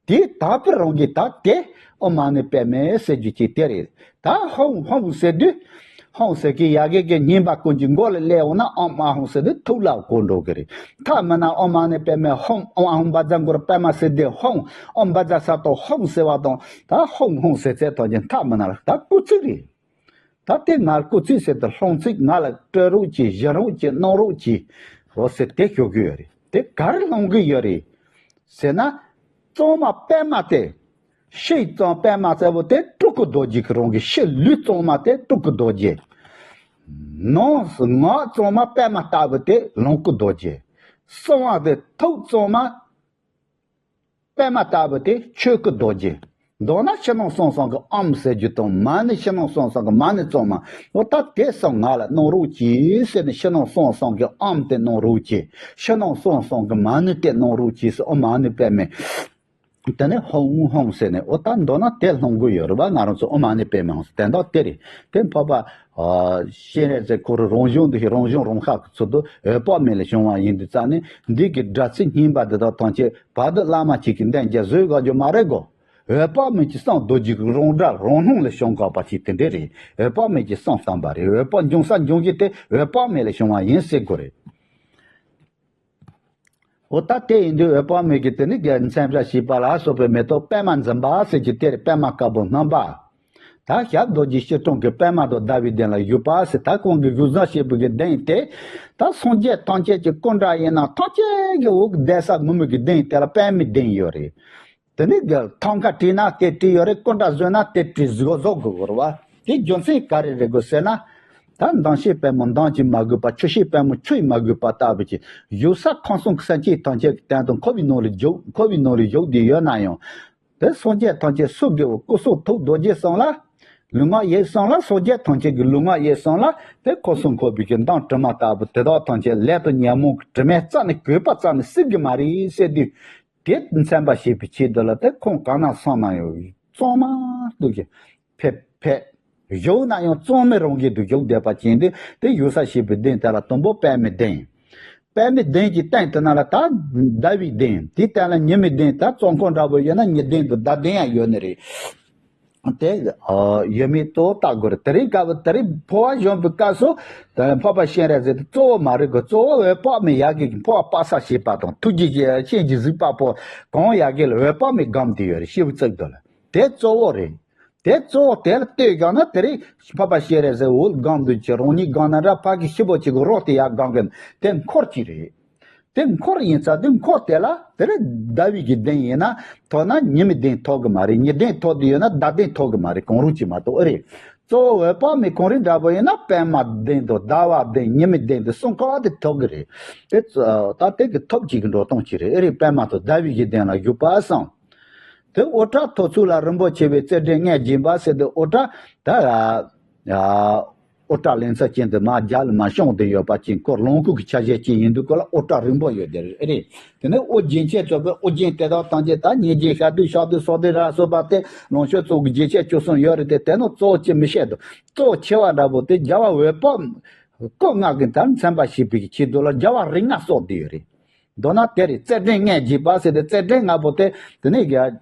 དེ་དག་པའི་རང་བཞིན་དག་དེ་ཨོཾ་མ་ཎི་པདྨེ་ཟེར་རྒྱུ་ཅན་དེ་རེད། ད་ཧཱུྃ་ཧཱུྃ་ཟེར་དུས། ཧཱུྃ་ཟེར་གི་ཡ་གི་གི་སྙན་པ་ཀུན་གྱི་མགོ་ལ་སླེབས་འོང་ན་ཨོཾ་ཨཱཿཧཱུྃ་ཟེར་དུས་ཐུགས་ལ་གོ་འགྲོ་གི་རེད། ཐ་མི་ན་ཨོཾ་མ་ཎི་པདྨེ་ཧཱུྃ། ཨོཾ་ཨཱཿཧཱུྃ་བཛྲ་གུ་རུ་པདྨ་སིདྡྷི་ཧཱུྃ། ཨོཾ་བཛྲ་ས་ཏྭ་ཧཱུྃ་ཟེར་བ་དང་ད་ཧཱུྃ་ཧཱུྃ་ཟེར་ཚད་དང་གྱི་ཐ་མི་ན་ལ་ད་སྐུལ་ཚིག་རེད། ད་དེ་ང་སྐུལ་ཚིག་ཟེར་དུས་སློང་ཚིག་ང་ལ་སྤྲོད་རོགས་གྱིས། སྦྱིན་རོགས་གྱིས། གནང་རོགས་གྱིས། འོ་ཟེར་དེ་ཞུ་གི་ཡོད་རེད། དེ་ག་རེ་སློང་གི་ཡོད་རེད་ཟེར་ན། གཙང་མ་པདྨ་དེ། ཕྱི་གཙང་པདྨ་ལྟ་བུ་དེ་སྤྲུལ་སྐུ་རྡོ་རྗེ་གི་རང་བཞིན། ཕྱི་ལུས་གཙང་མ་དེ་སྤྲུལ་སྐུ་རྡོ་རྗེ། ནང་ངག་གཙང་མ་པདྨ་ལྟ་བུ་དེ་ལོངས་སྐུ་རྡོ་རྗེ། གསང་བ་དེ་ཐུགས་གཙང་མ་པདྨ་ལྟ་བུ་དེ་ཆོས་སྐུ་རྡོ་རྗེ། མདོར་ན་ཕྱི་ནང་གསང་གསུམ་གྱི་ཨོཾ་ཟེར་རྒྱུ་དང་མ་ཎི་ཕྱི་ནང་གསང་གསུམ་གྱི་མ་ཎི་གཙང་མ། འོ་ད་དེ་གསུམ་ང་ལ་གནང་རོགས་གྱིས་ཟེར་ནས་ཕྱི་ནང་གསང་གསུམ་གྱི་ཨོཾ་དེ་གནང་རོགས་གྱིས། ཕྱི་ནང་གསང་གསུམ་གྱི་མ་ཎི་དེ་གནང་རོགས་གྱིས་ཟེར། ཨོཾ་མ་ཎི་པདྨེ། དེ་ནས་ཧཱུྃ་ཧཱུྃ་ཟེར་ནས། འོ་ད་མདོར་ན་དེ་སློང་གི་ཡོད་རེད་པ། ང་རང་ཚོ་ཨོཾ་མ་ཎི་པདྨེ་ཧཱུྃ་ཟེར་དེ་འདྲ་དེ་རེད། དེ་འཕགས་པ་སྤྱན་རས་གཟིགས་ཁོ་རང་རང་བྱུང་དུ་ཞིག་རང་བྱུང་རང་ཤར་གྱི་ཚུལ་དུ་འོད་དཔག་མེད་ལས་བྱུང་བ་ཡིན་དུས་ཙང་ནས། འདི་གི་སྒྲ་ཚིག་སྙན་པ་འདི་དག་ཐམས་ཅད་བར་དུ་བླ་མ་གཅིག་གིས་འདོན་རྒྱུ་བཟོས་དགོས་རྒྱུ་མ་རེད་གོ། འོད་དཔག་མེད་ཀྱི་གསུང་རྡོ་རྗེ་གི་རང་སྒྲ་རང་སྣང་ལས་བྱུང་དགོས་པ་ཞིག་དེ་འདྲ་རེད། འོད་དཔག་མེད་ཀྱི་གསུང་བསམ་པ་རེད། འོད་དཔག་འབྱུང་ས་འབྱུང་གཞི་དེ་འོད་དཔག་མེད་ལས་བྱུང་བ་ཡིན་ཟེར་དགོས་རེད། འོ་ད་དེ་ཡིན་དུས་འོད་དཔག་མེད་ཀྱི་དེ་ནི་རྒྱལ་མཚན་བཀྲ་ཤིས་པ་ལ་སོགས་པའི་མེ་ཏོག་པདྨ་འཛིན་པ་ཟེར་གྱི་དེར་པདྨ་དཀར་པོ་སྣམ་པ། ད་ཞབས་རྡོ་རྗེ་སྐྱིལ་ཀྲུང་གི་པདྨ་དང་ཟླ་བའི་གདན་ལ་བཞུགས་པ་ཟེར། ད་ཁོང་གིས་བཞུགས་ས་བྱས་པའི་གི་གདན་དེ། ད་སངས་རྒྱས་ཐམས་ཅད་ཀྱི་སྐུ་འདྲ་ཡིན་ན་ཐམས་ཅད་ཀྱི་འོག་གི་གདན་ས་ངོ་མ་གི་གདན་དེ་ལ་པདྨའི་གདན་ཡོད་རེད། དེ་ནི་གི་ཐང་ཀ་བྲིས་ན་དེ་བྲིས་ཡོད་རེད། སྐུ་འདྲ་བཟོས་ན་དེ་བྲིས་བཟོ་བཟོ་དགོས་རེད་བ། དེ་རྒྱུ་མཚན་ག་རེ་རེད་དགོས་ཟེར་ན། ད་མདངས་ཤེས་པདྨོ་མདངས་ཀྱིས་མ་གོས་པ། ཆུ་ཤེས་པདྨོ་ཆུ་ཡིས་མ་གོས་པ་ལྟ་བུ་ཅིག་བཞུགས་ས་ཁམས་གསུམ་གྱི་སེམས་ཅན་ཐམས་ཅད་ཀྱི་སྟེང་དུ་འཁོར་བའི་ནང་ལ་བཞུགས། འཁོར་བའི་ནང་ལ་བཞུགས་བསྡད་ཡོད་ན་ཡང་། དེ་སངས་རྒྱས་ཐམས་ཅད་སུ་དགེ་བའི་སྐུ་གསུང་ཐུགས་རྡོ་རྗེ་གསུམ་ལ། ལུས་ངག་ཡིད་གསུམ་ལ། སངས་རྒྱས་ཐམས་ཅད་ཀྱི་ལུས་ངག་ཡིད་གསུམ་ལ་དེ་ཁམས་གསུམ་འཁོར་བའི་གི་མདངས་དྲི་མ་ལྟ་བུ་དེ་དག་ཐམས་ཅད་ལས་དང་ཉོན་མོངས་ཀྱི་དྲི་མས་རྩ་ནས་གོས་པ་རྩ་ནས་སྲིད་ཀྱི་མ་རེད་ཟེར་དུས། དེ་མཚན་པ་བྱེད་པའི་ཆེད་དུ་ལ་དེ་ཁོང་གང་ན་སོང་ན་ཡང་གཙང་མ་དུ་ཞིག་ཕེབས་ཕེབས། བཞུགས་ན་ཡང་གཙང་མའི་རང་བཞིན་དུ་བཞུགས་བསྡད་པ་ཅན་དེ། དེ་བཞུགས་ས་བྱས་པའི་གདན་དེ་ལ་དང་པོ་པདྨའི་གདན། པདྨའི་གདན་གྱི་སྟེང་དེ་ན་ལ་ད་ཟླ་བའི་གདན། དེའི་སྟེང་ལ་ཉི་མའི་གདན། ད་གཙང་ཁང་འདྲ་པོ་ཡོད་ན་ཉི་གདན་དང་ཟླ་གདན་ཡང་ཡོད་ནི་རེད། དེ་ཡོད་མེད་གཙོ་བོ་བལྟ་དགོས་རེད། དེ་རིང་སྐབས་དེ་རིང་འཕོ་བ་གཞོན་པའི་སྐབས་སུ་དེ་འཕགས་པ་སྤྱན་རས་གཟིགས་དེ་གཙོ་བོ་མ་རེད་གོ། གཙོ་བོ་འོད་དཔག་མེད་ཡ་གི་འཕོ་བ་སྤ་ས་བྱེད་པ་དང་། ཐུགས་རྗེ་ཅན་གྱི་གཟིགས་པ་པོ་གང་ཡ་གི་ལ་འོད་དཔག་མེད་སྒོམ་དེ་ཡོད་རེད། སྐྱེས་བུ་གཙུག་ཏོར་ལ། དེ་གཙོ་བོ་རེད། དེ་གཙོ་བོ་དེ་ལ་ལྟོས་བཞག་ན་དེ་རིང་འཕགས་པ་སྤྱན་རས་གཟིགས་འོད་སྒོམ་དུ་གྱི་རང་ཉིད་སྒོམ་ན་འདྲ། ཕ་གི་ཤི་བོ་གཅིག་གི་རོ་དེ་ཡ་སྒོམ་གི་དེ་འཁོར་གཅིག་རེད། དེ་འཁོར་ཡིན་ཙང་དེ་འཁོར་དེ་ལ་དེ་རེ་ཟླ་བའི་གི་གདན་ཡིན་ན་ཐོག་ན་ཉི་མའི་གདན་ཐོག་གི་མ་རེད། ཉི་གདན་ཐོག་དེ་ཡོད་ན་ཟླ་གདན་ཐོག་གི་མ་རེད། གང་རུང་གཅིག་མ་གཏོགས་ཨེ་རེད། གཙོ་བོ་འོད་དཔག་མེད་གང་རུང་འདྲ་པོ་ཡིན་ན་པདྨ་གདན་དང་ཟླ་བ་གདན་ཉི་མའི་གདན་དེ་གསུམ་ཀ་བ་དེ་ཐོག་གི་རེད། དེ་ད་དེ་གི་ཐོབ་ཅིག་གི་འགྲོ་སྟངས་ཅིག་རེད། ཨེ་རེད། པདྨ་དང་ཟླ་བའི་གི་གདན་ལ་བཞུགས་པ་སང་། དེ་འོད་གྲགས་ཐོར་ཚུགས་ལ་རིན་པོ་ཆེ་བའི་རྩེ་སྦྲེང་ལྔས་བརྒྱན་པ་ཟེར་དུས་འོད་གྲགས་ད། འོད་གྲགས་ལེན་ས་ཅན་དུ་མ་རྒྱ་ལ་མ་བྱུང་དུ་ཡོད་པ་ཅན་སྐོར་ལོངས་སྐུ་གི་ཆ་ཤས་ཅན་ཡིན་དུས་སྐོར་ལ་འོད་གྲགས་རིང་པོ་ཡོད་དེ་རེད། དེ་ནས་ཨོ་རྒྱན་ཆེན་ཚོགས་པའི་ཨོ་རྒྱན་དེ་དག་ཐམས་ཅད་ད་ཉེ་རྒྱན་ཤར་དུས་ཤར་དུས་སོགས་དེ་ར་སོགས་པ་སྟེ་ལོངས་སྤྱོད་ཚོགས་ཀྱི་རྒྱན་ཆེན་བཅུ་གསུམ་ཡོད་རེད་དེ། དེ་ནི་གཙོ་བོ་ཅི་མི་ཤེས་དུ་གཙོ་བོ་ཆེ་བ་འདྲ་པོ་དེ་རྒྱལ་བ་འོད་དཔག་སྐུ་ལྔ་གི་དར་མཚན་པ་ཞེས་པའི་ཆེད་དུ་ལ་རྒྱལ་བ་རིགས་ལྔ་སོགས་དེ་ཡོད་རེད། མདོར་ན་དེ་རེད། རྩེ་སྦྲེང་ལྔས་བརྒྱན་པ་ཟེར་ཏེ་རྩེ་སྦྲེང་ལྔ་པོ་དེ་དེ་ནས་རྒྱལ།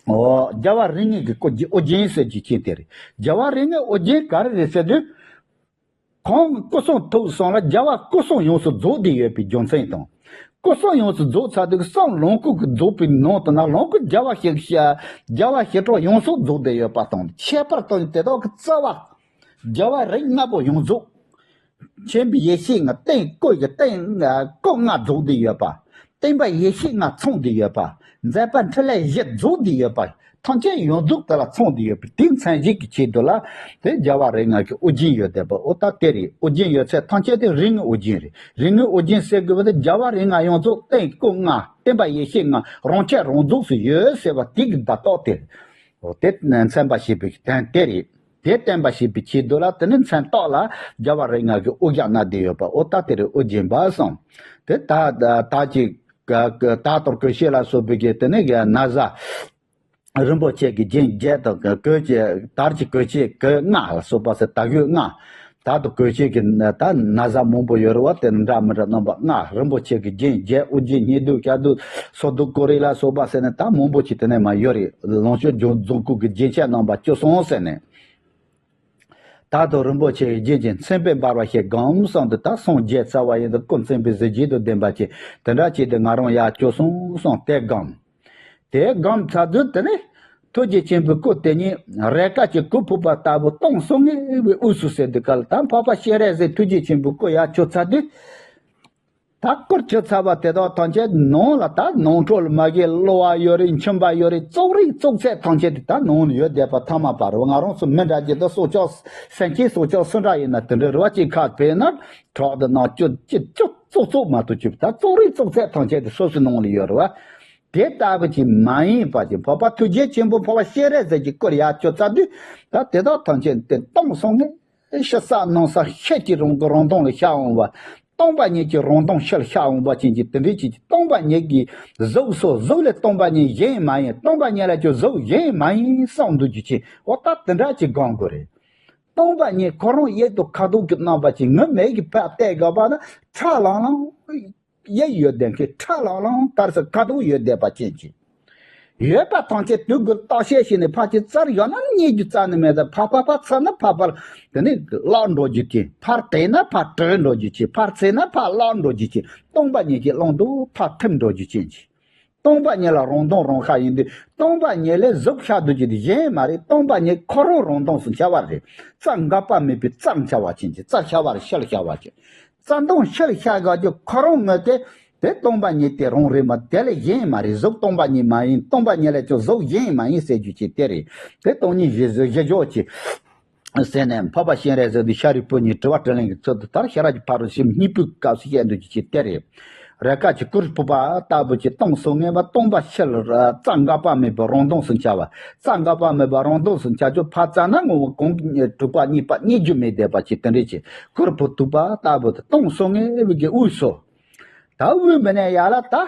ཨོ། རྒྱལ་བ་རིགས་ལྔའི་གི་སྐུ་རྒྱན་ཨོ་རྒྱན་ཟེར་གྱི་ཅན་དེ་རེད། རྒྱལ་བ་རིགས་ལྔའི་ཨོ་རྒྱན་ག་རེ་རེད་ཟེར་དུས། ཁོང་སྐུ་གསུང་ཐུགས་གསུམ་ལ་རྒྱལ་བ་སྐུ་གསུམ་ཡོངས་སུ་རྫོགས་ཏེ་ཡོད་པའི་རྒྱུ་མཚན་དང་། སྐུ་གསུམ་ཡོངས་སུ་རྫོགས་ཚར་དུས་གསུམ་ལོངས་སྐུ་གི་རྫོགས་པའི་ནང་དུ་ན་ལོངས་སྐུ་རྒྱལ་བ་ཞི་ཞི་རྒྱལ་བ་ཞི་ཁྲོ་ཡོངས་སུ་རྫོགས་ཏེ་ཡོད་པ་དང་། ཁྱད་པར་དུ་དེ་དག་གི་རྩ་བ། རྒྱལ་བ་རིགས་ལྔ་པོ་ཡོངས་རྫོགས། མཁྱེན་པའི་ཡེ་ཤེས་ལྔ་སྟེང་སྐུ་ཡི་སྟེང་སྐུ་ལྔ་རྫོགས་ཏེ་ཡོད་པ། སྟེང་པ་ཡེ་ཤེས་ལྔ་ཚང་སྟེ་ཡོད་པ། མཛད་པ་འཕྲིན་ལས་བཞི་རྫོགས་བསྡད་ཡོད་པ། ཐམས་ཅད་ཡོངས་རྫོགས་དེ་ལ་ཚང་བསྡད་ཡོད་པའི་དེའི་མཚན་གཞི་གི་ཆེད་དུ་ལ། དེ་རྒྱལ་བ་རིགས་ལྔ་གི་ཨོ་རྒྱན་ཡོད་བསྡད་པ། ཨོ་ད་དེ་རེད། ཨོ་རྒྱན་ཡོད་ཚད་ཐམས་ཅད་དེ་རིགས་ལྔའི་ཨོ་རྒྱན་རེད། རིགས་ལྔའི་ཨོ་རྒྱན་ཟེར་དགོས་པ་དེ་རྒྱལ་བ་རིགས་ལྔ་ཡོངས་རྫོགས་སྟེང་སྐུ་ལྔ། བརྟེན་པ་ཡེ་ཤེས་ལྔ། རང་ཆས་རང་རྫོགས་སུ་ཡོད་ཟེར་བ་དེ་གི་བརྡ་རྟགས་དེ་རེད། ཨོ་དེ་མཚན་པ་ཞེས་པའི་དོན་དེ་རེད། དེ་བསྟན་པ་ཞེས་པའི་ཆེད་དུ་ལ་དེ་ནི་མཚན་རྟགས་ལ་རྒྱལ་བ་རིགས་ལྔ་གི་ཨོ་རྒྱན་གནང་བསྡད་ཡོད་པ། ཨོ་ད་དེ་རེད། ཨོ་རྒྱན་པ་གསུངས། དེ་ད་ད་ད་ཅིག་ག་ག་ད་ལྟར་གོས་ཆེན་ལ་སོགས་པའི་གི་དེ་ནི་གི་ན་བཟའ། རིན་པོ་ཆེ་གི་རྒྱན་བརྒྱད་དང་གོས་ཆེན། དར་གྱི་གོས་ཆེན་གོས་ལྔ་ལ་སོགས་པ་ཟེར་ད་གོས་ལྔ། ད་དུ་གོས་ཆེན་གྱི་ད་ན་བཟའ་མང་པོ་ཡོད་རེད་བ། དེ་ནི་འདྲ་མི་འདྲ་རྣམ་པ་ལྔ། རིན་པོ་ཆེ་གི་རྒྱན་བརྒྱད། ཨོ་རྒྱན་སྙེ་དུ་ཤ་དུ་སོ་དུ་ཀོ་རི་ལ་སོགས་པ་ཟེར་ནས་ད་མང་པོ་ཅིག་དེ་ནས་མ་ཡོད་རེད། ལོངས་སྤྱོད་རྫོང་རྫོང་ཁུག་གི་རྒྱན་ཆ་རྣམ་པ་བཅུ་གསུམ་ཟེར་ནས། ད་དུ་རིན་པོ་ཆེ་གི་རྒྱན་གྱིས་མཚན་དཔེ་འབར་བ་ཞིག་བསྒོམ་གསུངས་ཏེ། ད་སངས་རྒྱས་ཚར་བ་ཡིན་དུས་སྐུ་མཚན་དཔེ་གཟི་བརྗིད་དུ་ལྡན་པ་ཅིག་དེ་འདྲ་ཅིག་དེ་ང་རང་ཡར་བཅུ་གསུམ་གསུངས་ཏེ་བསྒོམ། དེ་བསྒོམ་ཚར་དུས་དེ་ནས་ཐུགས་རྗེ་ཆེན་པོའི་སྐུ་དེ་ཉིད་རས་དཀར་གྱི་གུར་ཕུབ་པ་ལྟ་བུ་སྟོང་སོ་ལྔའི་དབུས་སུ་ཟེར་དུས་ག་ལ། ད་འཕགས་པ་སྤྱན་རས་གཟིགས་ཐུགས་རྗེ་ཆེན་པོའི་སྐུ་ཡར་བྱོན་ཚར་དུས། ད་སྐུར་བྱོན་ཚར་བ་དེ་དག་ཐམས་ཅད་ནང་ལ། ད་ནང་ཁྲོལ་མ་གི་གློ་བ་ཡོད་རེད། མཆིན་པ་ཡོད་རེད། བཙོག་རིགས་བཙོག་ཚད་ཐམས་ཅད་དེ་ད་ནང་ལ་ཡོད་བསྡད་པ་ཐ་མ་པ་རེད། ང་རང་ཚོ་མི་འདྲ་ཅིག་ད་སྲོག་ཆགས་སེམས་ཅན་སྲོག་ཆགས་སུ་འདྲ་ཡིན་ན་དེ་འདྲ་རེད་བ། ཅིག་ཁ་བས་ན་ཁྲག་དང་ནང་བཅུད་ཅི་བཅུ་བཙོག་བཙོག་མ་གཏོགས་ཅི། ད་བཙོག་རིགས་བཙོག་ཚད་ཐམས་ཅད་དེ་སོ་སོའི་ནང་ལ་ཡོད་རེད་བ། དེ་ལྟ་བུ་ཅིག་མ་ཡིན་པ་ཅིག་འཕགས་པ་ཐུགས་རྗེ་ཆེན་པོ་འཕགས་པ་སྤྱན་རས་གཟིགས་ཀྱི་སྐུར་ཡར་བྱོན་ཚར་དུས། ད་དེ་དག་ཐམས་ཅད་དེ་སྟོང་སོ་ལྔའི་ཕྱི་ས་ནང་ས་ཤེལ་གྱི་རང་གི་རང་སྟོང་ལ་ཤར་འོང་བ། སྟོང་པ་ཉིད་ཀྱི་རང་སྟོང་ཕྱི་ལ་ཤར་འོང་བ་ཅན་གྱི་དེ་འདྲའི་ཅིག་སྟོང་པ་ཉིད་ཀྱི་གཟུགས་སོ། གཟུགས་ལས་སྟོང་པ་ཉིད་གཞན་མ་ཡིན། སྟོང་པ་ཉིད་ལས་ཀྱང་གཟུགས་གཞན་མ་ཡིན་བསམ་འདུག་རྒྱུ་ཅིག་འོ་ད་དེ་འདྲ་ཅིག་སྒོམ་དགོས་རེད། སྟོང་པ་ཉིད་ཁོ་རང་དབྱིབས་དང་ཁ་དོག་གི་རྣམ་པ་ཅིག་ངུ་མེད་ཀྱི་ཕར་བལྟས་དགོས་པ་ན། ཁྲ་ལམ་ལམ་དབྱིབས་ཡོད་ལྡན་གྱི། ཁྲ་ལམ་ལམ་དར་སི་ཁ་དོག་ཡོད་བསྡད་པ་ཅན་ཅིག་ཡོད་པ་ཐམས་ཅད་དུས་འགོར་བརྟག་དཔྱད་བྱས་ནས། ཕར་ཅིག་བཙལ་ཡོང་ན་རྙེད་རྒྱུ་རྩ་ནས་མེད། ད་ཕར་ཕར་ཕར་བཙལ་ན་ཕར་ཕར་དེ་ནས་བརླག་འགྲོ་རྒྱུ་ཅན། ཕར་དེད་ན་ཕར་བྲོས་འགྲོ་རྒྱུ་ཅན། ཕར་འཚོལ་ན་ཕར་བརླག་འགྲོ་རྒྱུ་ཅན། སྟོང་པ་ཉིད་ཀྱི་ཀློང་དུ་ཕར་ཐིམ་འགྲོ་རྒྱུ་ཅན་ཅིག་སྟོང་པ་ཉིད་ལ་རང་སྟོང་རང་ཤར་ཡིན་དུས། སྟོང་པ་ཉིད་ལས་གཟུགས་ཤར་འདུག་རྒྱུ་དེ་གཞན་མ་རེད། སྟོང་པ་ཉིད་ཁོ་རང་རང་སྟོང་སུ་འཆར་བ་རེད། རྩ་འགག་པ་མེད་པའི་རྩར་འཆར་བ་ཅན་གྱི། རྩ་ཤར་བ་རེད། ཕྱི་ལ་ཤར་བ་ཅན། རྩ་སྟོང་ཕྱི་ལ་ཤར་དགོས་རྒྱུ་ཁོ་རང་ངོས་དེ། དེ་སྟོང་པ་ཉིད་དེ་རང་རེད་མ། དེ་ལས་གཞན་མ་རེད། གཟུགས་སྟོང་པ་ཉིད་མ་ཡིན། སྟོང་པ་ཉིད་ལས་ཀྱང་གཟུགས་གཞན་མ་ཡིན་ཟེར་རྒྱུ་ཅིག་དེ་རེད། དེ་སྟོང་ཉིད་གཞི་གཞི་འཇོག་ཅིག་ཟེར་ནས། འཕགས་པ་སྤྱན་རས་གཟིགས་དེ་ཤཱ་རིའི་བུ་ཉིད་དྲི་བ་དྲིས་ལན་གྱི་ཚུལ་དུ། ད་ཤེས་རབ་ཀྱི་ཕ་རོལ་ཏུ་ཕྱིན་པ་གཉིས་པོའི་སྐབས་སུ་བཤད་འདུག་རྒྱུ་ཅིག་དེ་རེད། རས་དཀར་གྱི་གུར་ཕུབ་པ་ལྟ་བུ་ཅིག་སྟོང་སོ་ལྔའི་བར། སྟོང་པ་ཕྱི་ལ་རྩ་འགག་པ་མེད་པའི་རང་སྟོང་སུ་འཆར་བ། རྩ་འགག་པ་མེད་པའི་རང་སྟོང་སུ་འཆར་རྒྱུ་ཕར་བཙལ་ན་ངོ་བོ་གང་གི་གྲུབ་པ་གཉིས་པ་རྙེད་རྒྱུ་མེད་བསྡད་པ་ཅིག་དེ་འདྲ་ཅིག་གུར་ཕུབ་ཐུབ་པ་ལྟ་བུ་དེ་སྟོང་སོ་ལྔའི་དབུས་ཀྱི་དབུས་སུ། ད་དབུས་མི་ནས་ཡར་ལ་ད།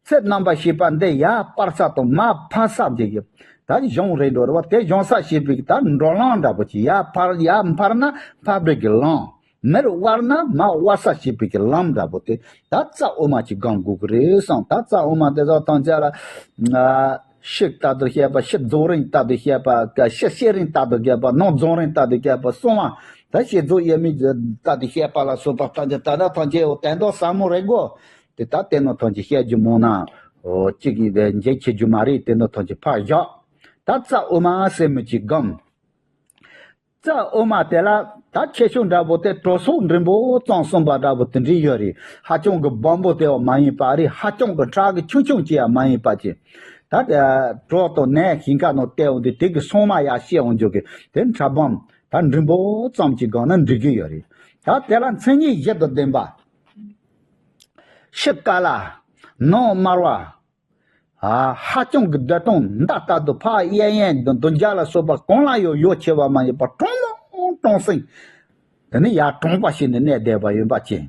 ཚེ་རྣམ་པར་ཤེས་པ་འདི་ཡར་སྤར་ས་དང་མར་འཕར་ས་འདི་གི་ད་གཞུང་རེད་འགྲོ་རེད་བ། དེ་གཞུང་ས་ཞེས་པའི་ད་འགྲོ་ལམ་འདྲ་པོ་ཅིག་ཡར་འཕར་ཡར་འཕར་ན་འཕར་བའི་གི་ལམ། མར་དབར་ན་མར་དབར་ས་ཞེས་པའི་གི་ལམ་འདྲ་པོ་དེ། ད་རྩ་དབུ་མ་ཅིག་སྒོམ་དགོས་ཀྱི་རེད་གསུངས། ད་རྩ་དབུ་མ་དེ་ཚོ་ཐམས་ཅད་ལ། ཨ། ཕྱི་ལྟར་དུ་བཤད་པ། ཕྱི་རྫོགས་རིམ་ལྟར་དུ་བཤད་པ། ཕྱི་བསྐྱེད་རིམ་ལྟར་དུ་བཤད་པ། ནང་རྫོགས་རིམ་ལྟར་དུ་བཤད་པ་གསུངས་པ། ད་བསྐྱེད་རྫོགས་དབྱེར་མེད་ལྟར་དུ་བཤད་པ་ལ་སོགས་པ་ཐམས་ཅད་ད་ལྟ་ཐམས་ཅད་འོ་དོན་དག་ཟབ་མོ་རེད་གོ། དེ་ད་དེ་ནང་ཐམས་ཅད་བཤད་རྒྱུ་མང་ན། འོ་གཅིག་གིས་འཇལ་ཆེ་རྒྱུ་མ་རེད། དེ་ནང་ཐམས་ཅད་ཕར་བཞག་ད་རྩ་དབུ་མ་ཟེར་མི་ཅིག་སྒོམ། རྩ་དབུ་མ་དེ་ལ་ད་ཆེ་ཆུང་འདྲ་པོ་དེ་གྲོགས་སོགས་འབྲིང་པོ་ཙམ་གསུངས་པ་འདྲ་པོ་དེ་འདྲ་ཡོད་རེད། ཧ་ཅང་གི་སྦོམ་པོ་དེ་ཡང་མ་ཡིན་པ་རེད། ཧ་ཅང་གི་ཁྲག་གི་ཆུང་ཆུང་ཅིག་ཡང་མ་ཡིན་པ་ཅིག་ད་གྲོགས་དང་ནས་ཞིང་ཁ་ནང་བལྟས་འོང་དུས་དེ་གི་སོང་མ་ཡར་བཤད་འོང་རྒྱུ་གི་དེ་ཕྲ་སྦོམ་ད་འབྲིང་པོ་ཙམ་ཅིག་སྒོམ་ན་འགྲིག་གི་ཡོད་རེད། ད་དེ་ལ་མཚན་ཉིད་བཞི་དང་ལྡན་པ། ཕྱི་དཀར་ལ། ནང་དམར་བ། ཨ། ཧ་ཅང་གི་བདེ་སྟོང་མདའ་ལྟར་དུ་ཕར་གཡས་གཡོན་དང་རྡོ་རྗེ་ལ་སོགས་པ་གང་ལ་ཡང་ཡོ་བྱད་མ་ཡིན་པར་དྲང་མོ་དྲང་སེང་། དེ་ནི་ཡར་དྲངས་པ་ཞིག་ནས་གནས་བསྡད་པ་ཡིན་པ་ཅན།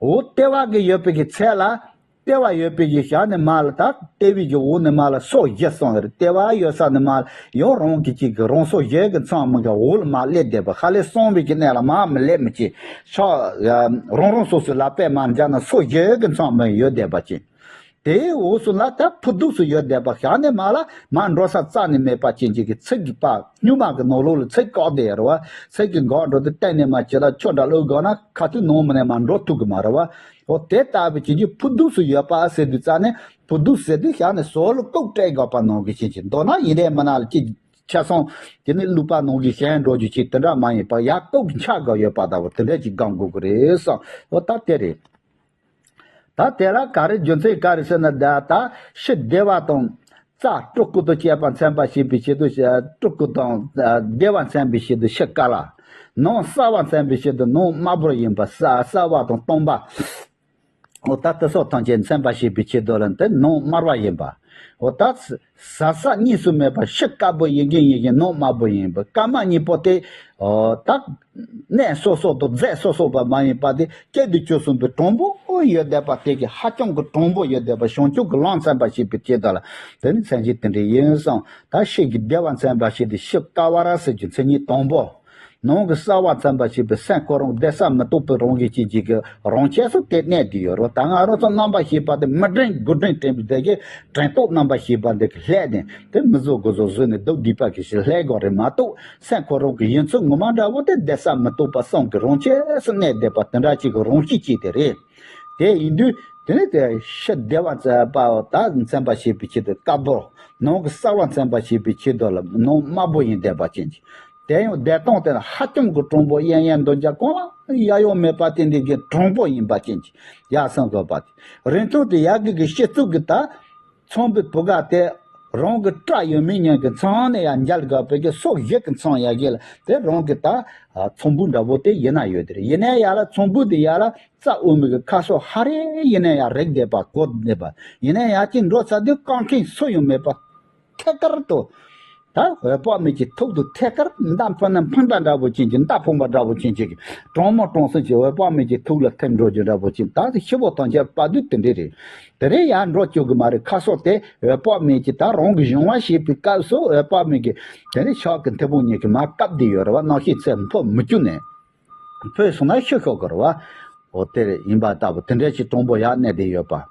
འོ་ལྟེ་བ་གི་ཡོད་པའི་གི་ཚད་ལ། ལྟེ་བ་ཡོད་པའི་གི་ཞབས་ནས་མར་ལ་ད་ལྟེ་བའི་གི་འོག་ནས་མར་ལ་སོ་བཞི་གསུངས་ཡོད་རེད། ལྟེ་བ་ཡོད་ས་ནས་མར་ལ་ཡང་རང་གི་གཅིག་གི་རང་སོ་བཞི་གི་མཚམས་མི་གི་འོག་ལ་མར་སླེབས་བསྡད་པ། ཧ་ལས་གསུངས་པའི་གི་གནས་ལ་མར་མི་སླེབས་མི་བྱེད། ཕྱོགས་རང་རང་སོ་སོའི་ལག་པས་མར་འཇགས་ན་སོ་བཞི་གི་མཚམས་མི་ཡོད་བསྡད་པ་ཅན། དེའི་འོག་སུ་ལ་ད་ཕུ་དུགས་སུ་ཡོད་བསྡད་པ། ཞབས་ནས་མར་ལ་མར་འགྲོ་ས་རྩ་ནས་མེད་པ་ཅན་གཅིག་གི་ཚིགས་ཀྱི་པ་སྨྱུག་མ་གི་ནང་ལོགས་ལ་ཚིགས་བཀག་བསྡད་ཡོད་རེད་བ། ཚིགས་ཀྱི་འགག་འགྲོ་དུས་གཏན་ནས་མར་ཇི་ལྟར་ཆོས་འདྲ་བླུག་དགོས་ན་ཁ་ཐུག་ནང་མི་ནས་མར་འགྲོ་ཐུབ་ཀྱི་མ་རེད་བ། འོ་དེ་ལྟ་བུ་ཅན་གྱི་ཕུ་དུགས་སུ་ཡོད་པ་ཟེར་དུས་རྩ་ནས་ཕུ་དུགས་ཟེར་དུས་ཞབས་ནས་ཟོར་ལ་བཀོག་སྤྲད་དགོས་པ་ནང་གི་ཅན་གཅིག་མདོར་ན་ཡིན་ནའི་མིན་ན་ལ་ཅིག་ཆ་ཚང་དེ་ནི་བླུགས་པ་ནང་གི་ཞན་འགྲོ་རྒྱུ་ཅིག་དེ་འདྲ་མ་ཡིན་པ་ཡར་བཀོག་འཆག་དགོས་ཡོད་པ་ལྟ་བུ་དེ་འདྲ་ཅིག་སྒོམ་དགོས་ཀྱི་རེད་བསམ། འོ་ད་དེ་རེད། ད་དེ་ལ་ག་རེ་རྒྱུ་མཚན་ག་རེ་ཟེར་ན། ད་ད་ཕྱི་བདེ་བ་དང་། རྩ་སྤྲུལ་སྐུ་དང་བཅས་པ་མཚོན་པར་བྱེད་པའི་ཆེད་དུ། སྤྲུལ་སྐུ་དང་བདེ་བ་མཚོན་པའི་ཆེད་དུ་ཕྱི་དཀར་ལ། ནང་གསལ་བ་མཚོན་པའི་ཆེད་དུ་ནང་དམར་པོར་ཡིན་པ། གསལ་བ་དང་སྟོང་པ། འོ་ད་དེ་སོགས་ཐམས་ཅད་མཚོན་པར་བྱེད་པའི་ཆེད་དུ་ལ་དེ་ནང་དམར་བ་ཡིན་པ། འོ་ད་གཟར་གསལ་གཉིས་སུ་མེད་པར་ཕྱི་དཀར་པོ་ཡིན་གྱི་ཡིན་གྱི་ནང་དམར་པོ་ཡིན་པ། སྐར་མ་གཉིས་པོ་དེ་འོ་ད་གནས་སོ་སོ་དང་རྫས་སོ་སོ་བ་མ་ཡིན་པ་དེ། སྐྱེ་དུས་བཅུ་གསུམ་པའི་དྲང་པོ་ཡོད་བསྡད་པ་དེ་གི་ཧ་ཅང་གི་དྲང་པོ་ཡོད་བསྡད་པ། བྱང་ཆུབ་ཀྱི་ལམ་མཚོན་པར་བྱེད་པའི་ཆེད་དུ་ལ་དེ་ནི་མཚན་གཞི་དེ་འདྲ་ཡིན་གསུངས། ད་ཕྱི་གི་བདེ་བ་མཚོན་པར་བྱེད་དུས་ཕྱི་དཀར་བ་ར་ཟེར་རྒྱུ་མཚན་ཉིད་དང་པོ། ནང་གི་གསལ་བ་མཚོན་པར་བྱེད་པའི་སེམས་ཁོ་རང་བདེ་གསལ་མི་རྟོག་པའི་རང་བཞིན་ཅན་གྱི་རང་ཆས་སུ་དེ་གནས་བསྡད་ཡོད་རེད། ད་ང་རང་ཚོ་རྣམ་པར་ཤེས་པ་དེ་མི་དྲན་དགུ་དྲན་དྲན་པའི་དེ་གི་དྲན་རྟོག་རྣམ་པར་ཤེས་པ་འདི་གི་ལྷད་ནས་དེ་མི་བཟོད་དགུ་བཟོད་བཟོད་ནས་སྡུག་སྡིག་པ་གི་ཞིག་ལྷད་དགོས་རེད་མ་གཏོགས། སེམས་ཁོ་རང་གི་ཡིན་ཚུལ་ངོ་མ་འདྲ་བོ་དེ་བདེ་གསལ་མི་རྟོག་པ་གསུམ་གི་རང་ཆས་སུ་གནས་བསྡད་པ་དེ་འདྲ་ཅིག་གི་རང་བཞིན་ཅིག་དེ་རེད། དེ་ཡིན་དུས་དེ་ནི་དེ་ཕྱི་བདེ་བ་མཚོན་པ་ད་མཚོན་པར་བྱེད་པའི་ཆེད་དུ་དཀར་པོ། ནང་གི་གསལ་བ་མཚོན་པར་བྱེད་པའི་ཆེད་དུ་ལ་ནང་དམར་པོ་ཡིན་བསྡད་པ་ཅན་གྱི། དེ་ཡང་བདེ་སྟོང་དེ་ལ་ཧ་ཅང་གི་དྲང་པོ། གཡས་གཡོན་མདུན་བསྐྱར་གང་ལ་ཡ་ཡོང་མེད་པ་དེ་འདི་གི་དྲང་པོ་ཡིན་པ་ཅན་གྱི་ཡ་སང་དགོས་པ་དེ། རིང་ཐུང་དེ་ཡ་གི་གི་སྤྱི་གཙུག་གི་ད་ཚངས་པའི་བུ་ག་དེ་རང་གི་སྐྲ་ཡོད་མེད་གཉིས་ཀྱི་མཚམས་ནས་ཡ་མཇལ་དགོས་པའི་གི་སོ་བཞི་གི་མཚམས་ཡ་གི་ལ་དེ་རང་གི་ད་ཚངས་བུག་འདྲ་བོ་དེ་ཡིན་ན་ཡོད་དེ་རེད། ཡིན་ན་ཡ་ལ་ཚངས་བུག་དེ་ཡ་ལ་རྩ་དབུ་མའི་གི་ཁ་ཕྱོགས་ཧ་རེ་ཡིན་ན་ཡ་རེག་བསྡད་པ་གོ་བསྡད་པ་ཡིན་ན་ཡ་ཅིག་འགྲོ་ཚར་དུས་རྐང་མཁན་སུ་ཡང་མེད་པ། ཐད་ཀར་དུ། ད་འོད་དཔག་མེད་ཀྱི་ཐུགས་དང་ཐད་ཀར་མདའ་འཕེན་ན་འཕེན་པ་འདྲ་བོ་ཅན་གྱི། མདའ་འཕེན་པ་འདྲ་བོ་ཅན་གྱི་གྲང་མོ་གྲང་སེམས་ཀྱི་འོད་དཔག་མེད་ཀྱི་ཐུགས་ལ་ཐིམ་འགྲོ་རྒྱུ་འདྲ་བོ་ཅན། ད་ཤི་བོ་དང་བཅས་པ་དུས་དེ་འདྲས་རེད། དེ་རེད་ཡ་འགྲོ་བཅུག་གི་མ་རེད། ཁ་སོགས་དེ་འོད་དཔག་མེད་ཀྱི་ད་རང་གི་གཞུང་བ་ཞེས་པའི་སྐབས་སུ་འོད་དཔག་མེད་ཀྱི་དེ་ནི་ཕྱག་གི་མཐེ་བོང་གཉིས་ཀྱིས་མར་བཀབ་བསྡད་ཡོད་རེད་བ། རྣམ་ཤེས་ཚད་འཕོ་མི་བཅུག་ནས། འཕོས་སོང་ན་ཤི་ཤོར་གི་རེད་བ། འོ་དེ་རེད། ཡིན་པ་ལྟ་བུ་དེ་འདྲས་ཀྱི་དྲང་པོ་ཡར་གནས་བསྡད་ཡོད་པ།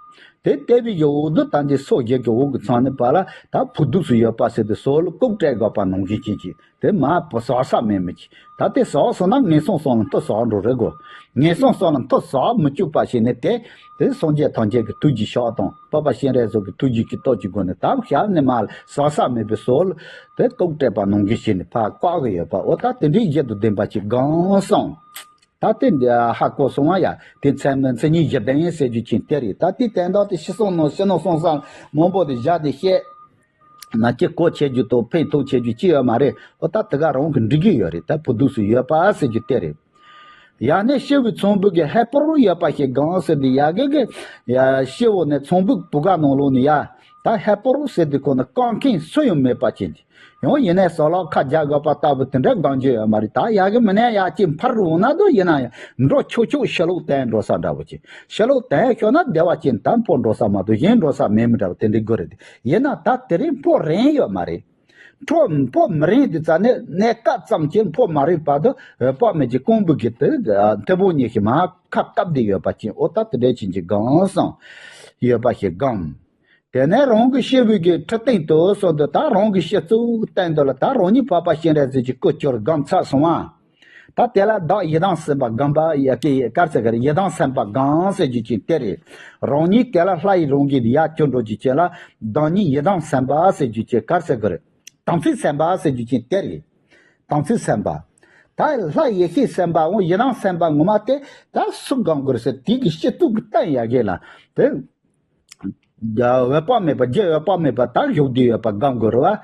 དེ་བལྟས་པའི་གི་འོག་ཏུ་ད་འདི་སོ་བརྒྱད་ཀྱི་འོག་གི་མཚམས་ནས་ཕར་ལ་ད་བུ་ཐུགས་སུ་ཡོད་པ་ཟེར་ཏེ་ཟོར་ལ་བཀོག་སྤྲད་དགོས་པ་ནང་བཞིན་བྱེད་ཀྱི། དེ་མར་ཟག་ས་མེད་མི་ཀྱི། ད་དེ་ཟག་སོང་ན་ངན་སོང་གསུམ་ལ་མཐུ་ཟག་འགྲོ་རེད་གོ། ངན་སོང་གསུམ་ལ་མཐུ་ཟག་མི་བཅུག་པ་ཞིག་ནས་དེ། དེ་སངས་རྒྱས་ཐམས་ཅད་ཀྱི་ཐུགས་ཀྱི་ཕྱག་དང་འཕགས་པ་སྤྱན་རས་གཟིགས་ཀྱི་ཐུགས་རྗེ་གི་སྟོབས་ཀྱི་སྒོ་ནས་ད་ཞབས་ནས་མར་ཟག་ས་མེད་པའི་ཟོར་ལ་དེ་བཀོག་སྤྲད་པ་ནང་བཞིན་བྱས་ནས་ཕར་བཀག་གི་ཡོད་པ། འོ་ད་དེ་འདྲའི་གཞི་དང་ལྡན་པ་ཅིག་སྒོམ་སོང་། ད་དེ་འདི་ཧ་གོ་སོང་བ་ཡ། དེ་མཚན་མཚན་ཉིད་བཞི་ལྡན་ཟེར་རྒྱུ་ཅིག་དེ་རེད། ད་དེ་དོན་དག་དེ་ཤི་སོང་ནོ་ཤི་ནོ་སོང་ས་མང་པོ་དེ་བཞག་དེ་བཤད་ན་ཅི་གོ་ཆེ་རྒྱུ་དང་ཕན་ཐོགས་ཆེ་རྒྱུ་ཅི་ཡོད་མ་རེད། འོ་ད་དེ་ག་རང་གི་འགྲིག་གི་ཡོད་རེད། ད་བུ་ཐུགས་སུ་ཡོད་པ་ཟེར་རྒྱུ་དེ་རེད། ཡང་ན་ཤི་བོའི་ཚངས་བུག་གི་ཧས་པོར་ཡོད་པ་ཞིག་སྒོམ་ཟེར་དེ་ཡ་གི་གི། ཡ་ཤི་བོ་ནས་ཚངས་བུག་བུ་ག་ནང་ལོགས་ནས་ཡ། ད་ཧས་པོར་ཟེར་དེ་ཁོ་ན་བཀག་མཁན་སུ་ཡང་མེད་པ་ཅན་གྱི། ཡང་ཡིན་ནའི་ཟ་ལོག་ཁ་རྒྱག་དགོས་པ་ལྟ་བུ་དེ་འདྲ་སྒོམ་རྒྱུ་ཡོད་མ་རེད། ད་ཡ་གི་མི་ནས་ཡ་གཅིག་འཕར་འོང་ན་དུ་ཡིན་ན་ཡང་འགྲོ་ཆོག་ཆོག་ཕྱི་ལོགས་བསྟན་འགྲོ་ས་འདྲ་བོ་ཅིག། ཕྱི་ལོགས་བསྟན་ཤོར་ན་བདེ་བ་ཅན། ད་འཕོ་འགྲོ་ས་མ་གཏོགས་གཞན་འགྲོ་ས་མེད་མི་འདྲ་བ་དེ་འདྲའི་དགོས་རེད། ཡིན་ན་ད་དེ་རིང་འཕོ་རན་ཡོད་མ་རེད། འཕོ་འཕོ་མི་རན་དུས་ཙ་ནས་གནས་སྐབས་ཙམ་གྱི་འཕོ་མ་རན་བར་དུ་འོད་དཔག་མེད་ཀྱི་རྐང་བུ་གི་དེ་མཐེ་བོང་གཉིས་ཀྱིས་མར་ཁ་བཀབ་བསྡད་ཡོད་པ་ཅན། འོ་ད་དེ་འདྲའི་ཅན་གྱི་སྒོམ་སོང་ཡོད་པ་ཞིག་སྒོམ། དེ་ནས་རང་གི་ཤི་བོའི་གི་ཁྲི་སྟེང་དུ་སོང་དུ་ད་རང་གི་ཤི་གཙུག་སྟེང་དུ་ལ་ད་རང་ཉིད་འཕགས་པ་སྤྱན་རས་གཟིགས་ཀྱི་སྐུ་གྱུར་སྒོམ་ཚར་སོང་བ། ད་དེ་ལ་བདག་ཡི་དམ་སེམས་དཔའ་སྒོམ་པ་ཡ་གི་གར་ཟེར་གི་རེད། ཡི་དམ་སེམས་དཔའ་སྒོམ་ཟེར་རྒྱུ་ཅིག་དེ་རེད། རང་ཉིད་དེ་ལ་ལྷ་ཡི་རང་གི་ཡ་གྱུར་འགྲོ་རྒྱུ་ཅན་ལ་བདག་ཉིད་ཡི་དམ་སེམས་དཔའ་ཟེར་རྒྱུ་ཅན་གར་ཟེར་གི་རེད། དམ་ཚིག་སེམས་དཔའ་ཟེར་རྒྱུ་ཅན་དེ་རེད། དམ་ཚིག་སེམས་དཔའ། ད་ལྷ་ཡེ་ཤེས་སེམས་དཔའ་འོ་ཡི་དམ་སེམས་དཔའ་ངོ་མ་དེ་ད་སུ་སྒོམ་དགོས་རེད་ཟེར་དེ་གི་ཤི་གཙུག་གི་སྟེང་ཡ་གི་ལ་དེ། འོད་དཔག་མེད་པ་རྒྱུ་འོད་དཔག་མེད་པ་དག་བཞུགས་བསྡད་ཡོད་པ་སྒོམ་དགོས་རེད་བ།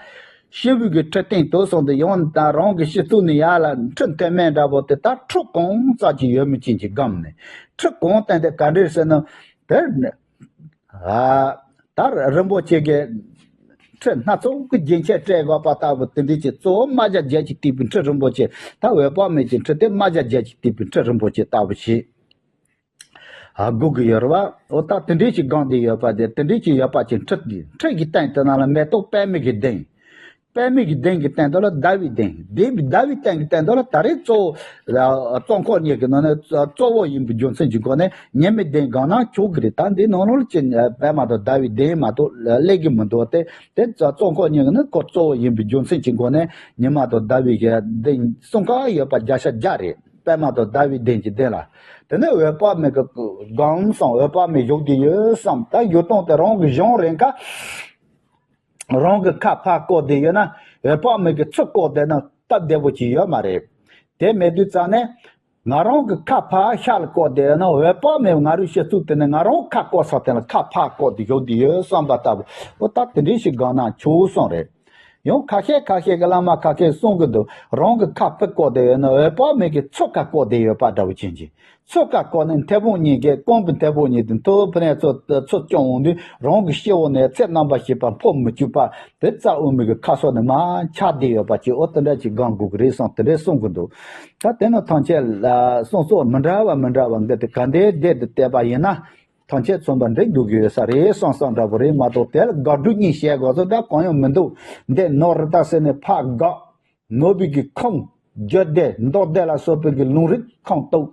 ཤི་བོའི་གི་ཁྲི་སྟེང་དུ་སོང་སྟེ་ཡང་ད་རང་གི་ཤི་གཙུག་ནས་ཡར་ལ་ཁྲི་མཐོ་དམན་འདྲ་པོ་དེ་དག་ཁྲི་གང་ཙམ་ཅིག་ཡོད་མི་ཅན་གྱི་སྒོམ་ནས། ཁྲི་གང་སྟེང་དེ་ག་འདྲས་ཟེར་ན། དེ་ནི། ཨ། ད་རིན་པོ་ཆེ་གི་ཁྲི་སྣ་ཚོགས་ཀྱི་རྒྱན་ཆ་སྤྲས་དགོས་པ་ལྟ་བུ་དེ་འདྲས་ཀྱི་གཙོ་བོ་རྨ་བྱ་བརྒྱད་ཀྱིས་བཏེགས་པའི་ཁྲི་རིན་པོ་ཆེ། ད་འོད་དཔག་མེད་ཀྱི་ཁྲི་དེ་རྨ་བྱ་བརྒྱད་ཀྱིས་བཏེགས་པའི་ཁྲི་རིན་པོ་ཆེ་ལྟ་བུ་ཞིག་ཨ། སྒུག་གི་ཡོད་རེད་བ། འོ་ད་དེ་འདྲས་ཀྱི་སྒང་དེ་ཡོད་པ་དེ་དེ་འདྲས་ཀྱི་ཡོད་པ་ཅིག་ཁྲི་དེ་ཁྲི་གི་སྟེང་དེ་ནང་ལ་མེ་ཏོག་པད་མ་གི་གདན། པད་མ་གི་གདན་གྱི་སྟེང་དུ་ལ་ཟླ་བའི་གདན། ཟླ་བའི་གདན་གྱི་སྟེང་དུ་ལ་ད་རེས་གཙོ་བོ་གཙོ་འཁོར་གཉིས་ཀྱི་ནང་ནས་གཙོ་བོ་ཡིན་པའི་རྒྱུ་མཚན་གྱི་སྒོ་ནས་ཉི་མའི་གདན་སྒང་ན་ཆོག་གི་རེད། ད་འདི་ནང་ལོགས་ཀྱི་པད་མ་དང་ཟླ་བའི་གདན་མ་གཏོགས་སླེབས་ཀྱི་མི་འདུག་སྟེ། དེ་གཙོ་འཁོར་གཉིས་ཀྱི་ནི་ཁོ་གཙོ་བོ་ཡིན་པའི་རྒྱུ་མཚན་གྱི་སྒོ་ནས་ཉི་མ་དང་ཟླ་བའི་གདན་གསུམ་ཀ་ཡོད་པ་བརྒྱ་ཆ་བརྒྱ་རེད། པད་མ་དང་ཟླ་བའི་གདན་གྱི་སྟེང་ལ། དེ་ནས་འོད་དཔག་མེད་ཀྱི་སྒང་སོང་འོད་དཔག་མེད་བཞུགས་བསྡད་ཡོད་བསམ། ད་བཞུགས་སྟངས་དེ་རང་གི་གཞུང་རེད་ཀ། རང་གི་ཁ་ཕར་བསྐོར་བསྡད་ཡོད་ན་འོད་དཔག་མེད་ཀྱི་ཚུར་བསྐོར་བསྡད་ན་སྟབས་བདེ་པོ་ཅིག་ཡོད་མ་རེད། དེ་མེད་དུས་ཙང་ནས་ ང་རང་གི་ཁ་ཕར་ཤར་ལ་བཀོད་དེ་ཡོད་ན། འོད་དཔག་མེད་ང་རའི་སྤྱི་གཙུག་དེ་ནི་ང་རང་ཁ་བཀོད་ས་དེ་ལ་ཁ་ཕར་བཀོད་དེ་བཞུགས་དེ་ཡོད་བསམ་པ་ལྟ་བུ། འོ་ད་དེ་འདྲའི་ཞིག་སྒང་ན་ཆོག་སོང་རེད། ཡང་ཁ་ཤས་ཁ་ཤས་ཀྱི་བླ་མ་ཁ་ཤས་གསུང་གི་འདུག་རང་གི་ཁ་ཕར་བཀོད་དེ་ཡོད་ན་འོད་དཔག་མེད་ཀྱི་ཚུགས་ཀ་བཀོད་དེ་ཡོད་པ་འདྲ་བོ་ཅན་གྱི། ཚུགས་ཀ་བཀོད་ནས་མཐེ་བོང་གཉིས་ཀས་རྐང་པའི་མཐེ་བོང་གཉིས་དེ་མཐོ་ཕུ་ནས་ཚུར་ཚུར་བརྐྱངས་འོང་དུས། རང་གི་སྤྱི་བོ་ནས་ཚེ་རྣམ་པ་བཞི་པ་འཕོ་མི་བཅུག་པ་དེ་རྩ་དབུ་མའི་གི་ཁ་སོ་ནས་མར་འཕྱར་བསྡད་ཡོད་པ་ཅིག་འོ་དེ་འདྲ་ཅིག་སྒང་དགོས་ཀྱི་རེད་བསམ། དེ་འདྲ་གསུང་གི་འདུག་ད་དེ་ནི་ཐམས་ཅད་ལ་གསུང་སོགས་མི་འདྲ་བ་མི་འདྲ་བ་འདི་དེ་ག་འདྲའི་བསྡད་དེ་བལྟས་པ་ཡིན་ན། ཐམས་ཅད་མཚོན་པ་འགྲིག་འགྲོ་གི་ཡོད་ས་རེད་བསམ་བསམ་འདྲ་པོ་རེད་མ་གཏོགས། དེ་ལ་དགག་སྒྲུབ་གཉིས་བྱེད་དགོས་ཚོད་འདྲ་གང་ཡང་མི་འདུག་འདི་ནོར་རེད་ད་ཟེར་ནས་ཕར་དགག་ནོར་བུའི་གི་ཁུངས། རྒྱུ་སྡེ་མདོ་སྡེ་ལ་སོགས་པའི་གི་ལུང་རིགས་ཁུངས་གཏུགས།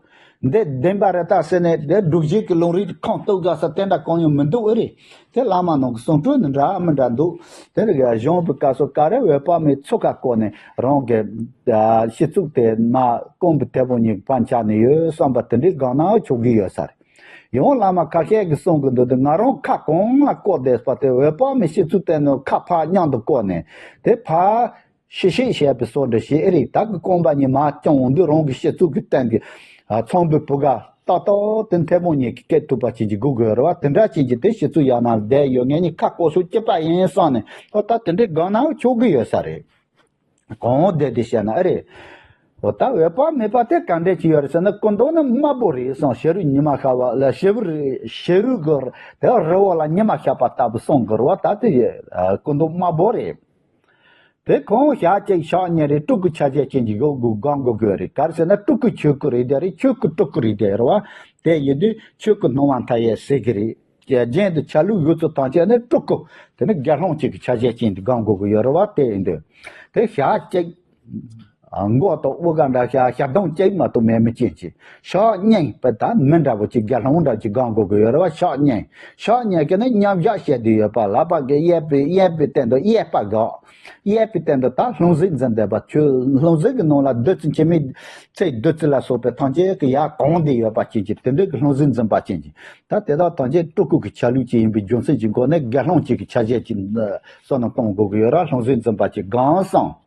འདི་བདེན་པ་རེད་ད་ཟེར་ནས་དེ་སྒྲུབ་བྱེད་ཀྱི་ལུང་རིགས་ཁུངས་གཏུགས་དགོས་ས་དེ་འདྲ་གང་ཡང་མི་འདུག་ཨེ་རེད། དེ་བླ་མ་ནང་གི་གསུང་སྤྲོས་ནི་འདྲ་མི་འདྲ་འདུག་དེ་ལ་གཞུང་པའི་སྐབས་སུ་ག་རེ་འོད་དཔག་མེད་ཚུགས་ཀ་བཀོད་ནས་རང་གི་སྤྱི་གཙུག་དེ་མར་རྐང་པའི་མཐེ་བོང་གཉིས་ཕར་འཕྱར་ནས་ཡོད་བསམ་པ་དེ་འདྲའི་སྒང་ན་ཆོག་གི་ཡོད་ས་རེད། ཡང་བླ་མ་ཁ་ཤས་ཀྱིས་གསུང་གི་འདུག་དེ་ང་རང་ཁ་གང་ལ་བཀོད་བསྡད་པ་དེ་འོད་དཔག་མེད་སྤྱི་གཙུག་དེ་ནི་ཁ་ཕར་མཉམ་དུ་བཀོད་ནས་དེ་ཕར་ཤི་ཤི་བྱས་པའི་བཟོ་འདྲ་ཞིག་ཨེ་རེད། ད་གི་རྐང་པ་གཉིས་མར་བརྐྱངས་འོང་དུས་རང་གི་སྤྱི་གཙུག་གི་སྟེང་གི་ཚངས་པའི་བུ་ག་ཏག་ཏག་དེ་མཐེ་བོང་གཉིས་ཀྱིས་སྐད་ཐུབ་པ་ཅན་གྱི་སྒུག་དགོས་རེད་བ། དེ་འདྲ་ཅན་གྱི་དེ་སྤྱི་གཙུག་ཡར་ན་བསྡད་ཡོད། ངེད་གཉིས་ཁ་བཀོད་སོ་སྐྱིད་པ་ཡིན་བསམ་ནས་འོ་ད་དེ་འདྲའི་སྒང་ན་ཆོག་གི་ཡོད་ས་རེད། གང་བསྡད་དེ་བཤད་ན་ཨེ་རེད། འོ་ད་འོད་དཔག་མེད་པ་དེ་ག་འདྲས་ཅིག་ཡོད་རེད་ཟེར་ན་སྐུ་མདོག་ནི་དམར་པོ་རེད་གསུངས། བྱ་རུས་ཉི་མ་ཤར་བ་ལ་བྱ་རུ་བྱ་རུ་གི་དེ་རི་བོ་ལ་ཉི་མ་ཤར་པ་ལྟ་བུ་གསུང་གི་རེད་བ། ད་དེ་སྐུ་མདོག་དམར་པོ་རེད། དེ་ཁོང་ཞག་གཅིག་ཞག་གཉིས་རེ་སྤྲུལ་སྐུ་ཆ་བྱད་ཅན་གྱི་སྒང་དགོས་ཀྱི་ཡོད་རེད། ག་རེ་ཟེར་ན་སྤྲུལ་སྐུ་ཆོས་སྐུ་རེད་དེ་རེད། ཆོས་སྐུ་སྤྲུལ་སྐུ་རེད་དེ་རེད་བ། དེ་ཡིན་དུས་ཆོས་སྐུ་སྣང་བ་མཐའ་ཡས་ཟེར་གི་རེད། རྒྱན་དུ་ཆ་ལུགས་ཡོད་ཚུལ་ཐམས་ཅད་ནི་སྤྲུལ་སྐུ་དེ་ནི་དགེ་སློང་གཅིག་གི་ཆ་བྱད་ཅན་དུ་སྒང་དགོས་ཀྱི་ཡོད་རེད་བ། དེ་ཡིན་དུས་དེ་ཞག་གཅིག་མགོ་དང་དབུ་ག་འདྲ་ཞག་ཞག་དོན་གཅིག་མ་གཏོགས་མེད་མི་ཅན་གྱི་ཞག་གཉིས་པ་ད་མི་འདྲ་པོ་ཅིག་དགེ་སློང་འདྲ་ཅིག་སྒང་དགོས་ཀྱི་ཡོད་རེད་བ། ཞག་གཉིས་ཞག་གཉིས་ཀྱི་ནི་མཉམ་བཞག་བྱས་བསྡད་ཡོད་པ། ལག་པ་གི་གཡས་པའི་གཡས་པའི་སྟེང་དུ་གཡས་པ་ག་གཡས་པའི་སྟེང་དུ་ད་ལྷུང་བཟེད་འཛིན་བསྡད་པ། ཆོས་ལྷུང་བཟེད་ཀྱི་ནང་ལ་བདུད་རྩི་འཆི་མེད་ཚེ་བདུད་རྩི་ལ་སོགས་པའི་ཐམས་ཅད་ཀྱི་ཡར་གང་བསྡད་ཡོད་པ་ཅན་གྱི་དེ་འདྲའི་གི་ལྷུང་བཟེད་འཛིན་པ་ཅན་གྱི་ད་དེ་དག་ཐམས་ཅད་སྤྲུལ་སྐུ་གི་ཆ་ལུགས་ཅིག་ཡིན་པའི་རྒྱུ་མཚན་གྱི་སྒོ་ནས་དགེ་སློང་གཅིག་གི་ཆ་བྱད་ཅིག་བསོད་ནམས་གཏོང་དགོས་ཀྱི་ཡོད་ར། ལྷུང་བཟེད་འཛིན་པ་ཅིག་སྒང་སང་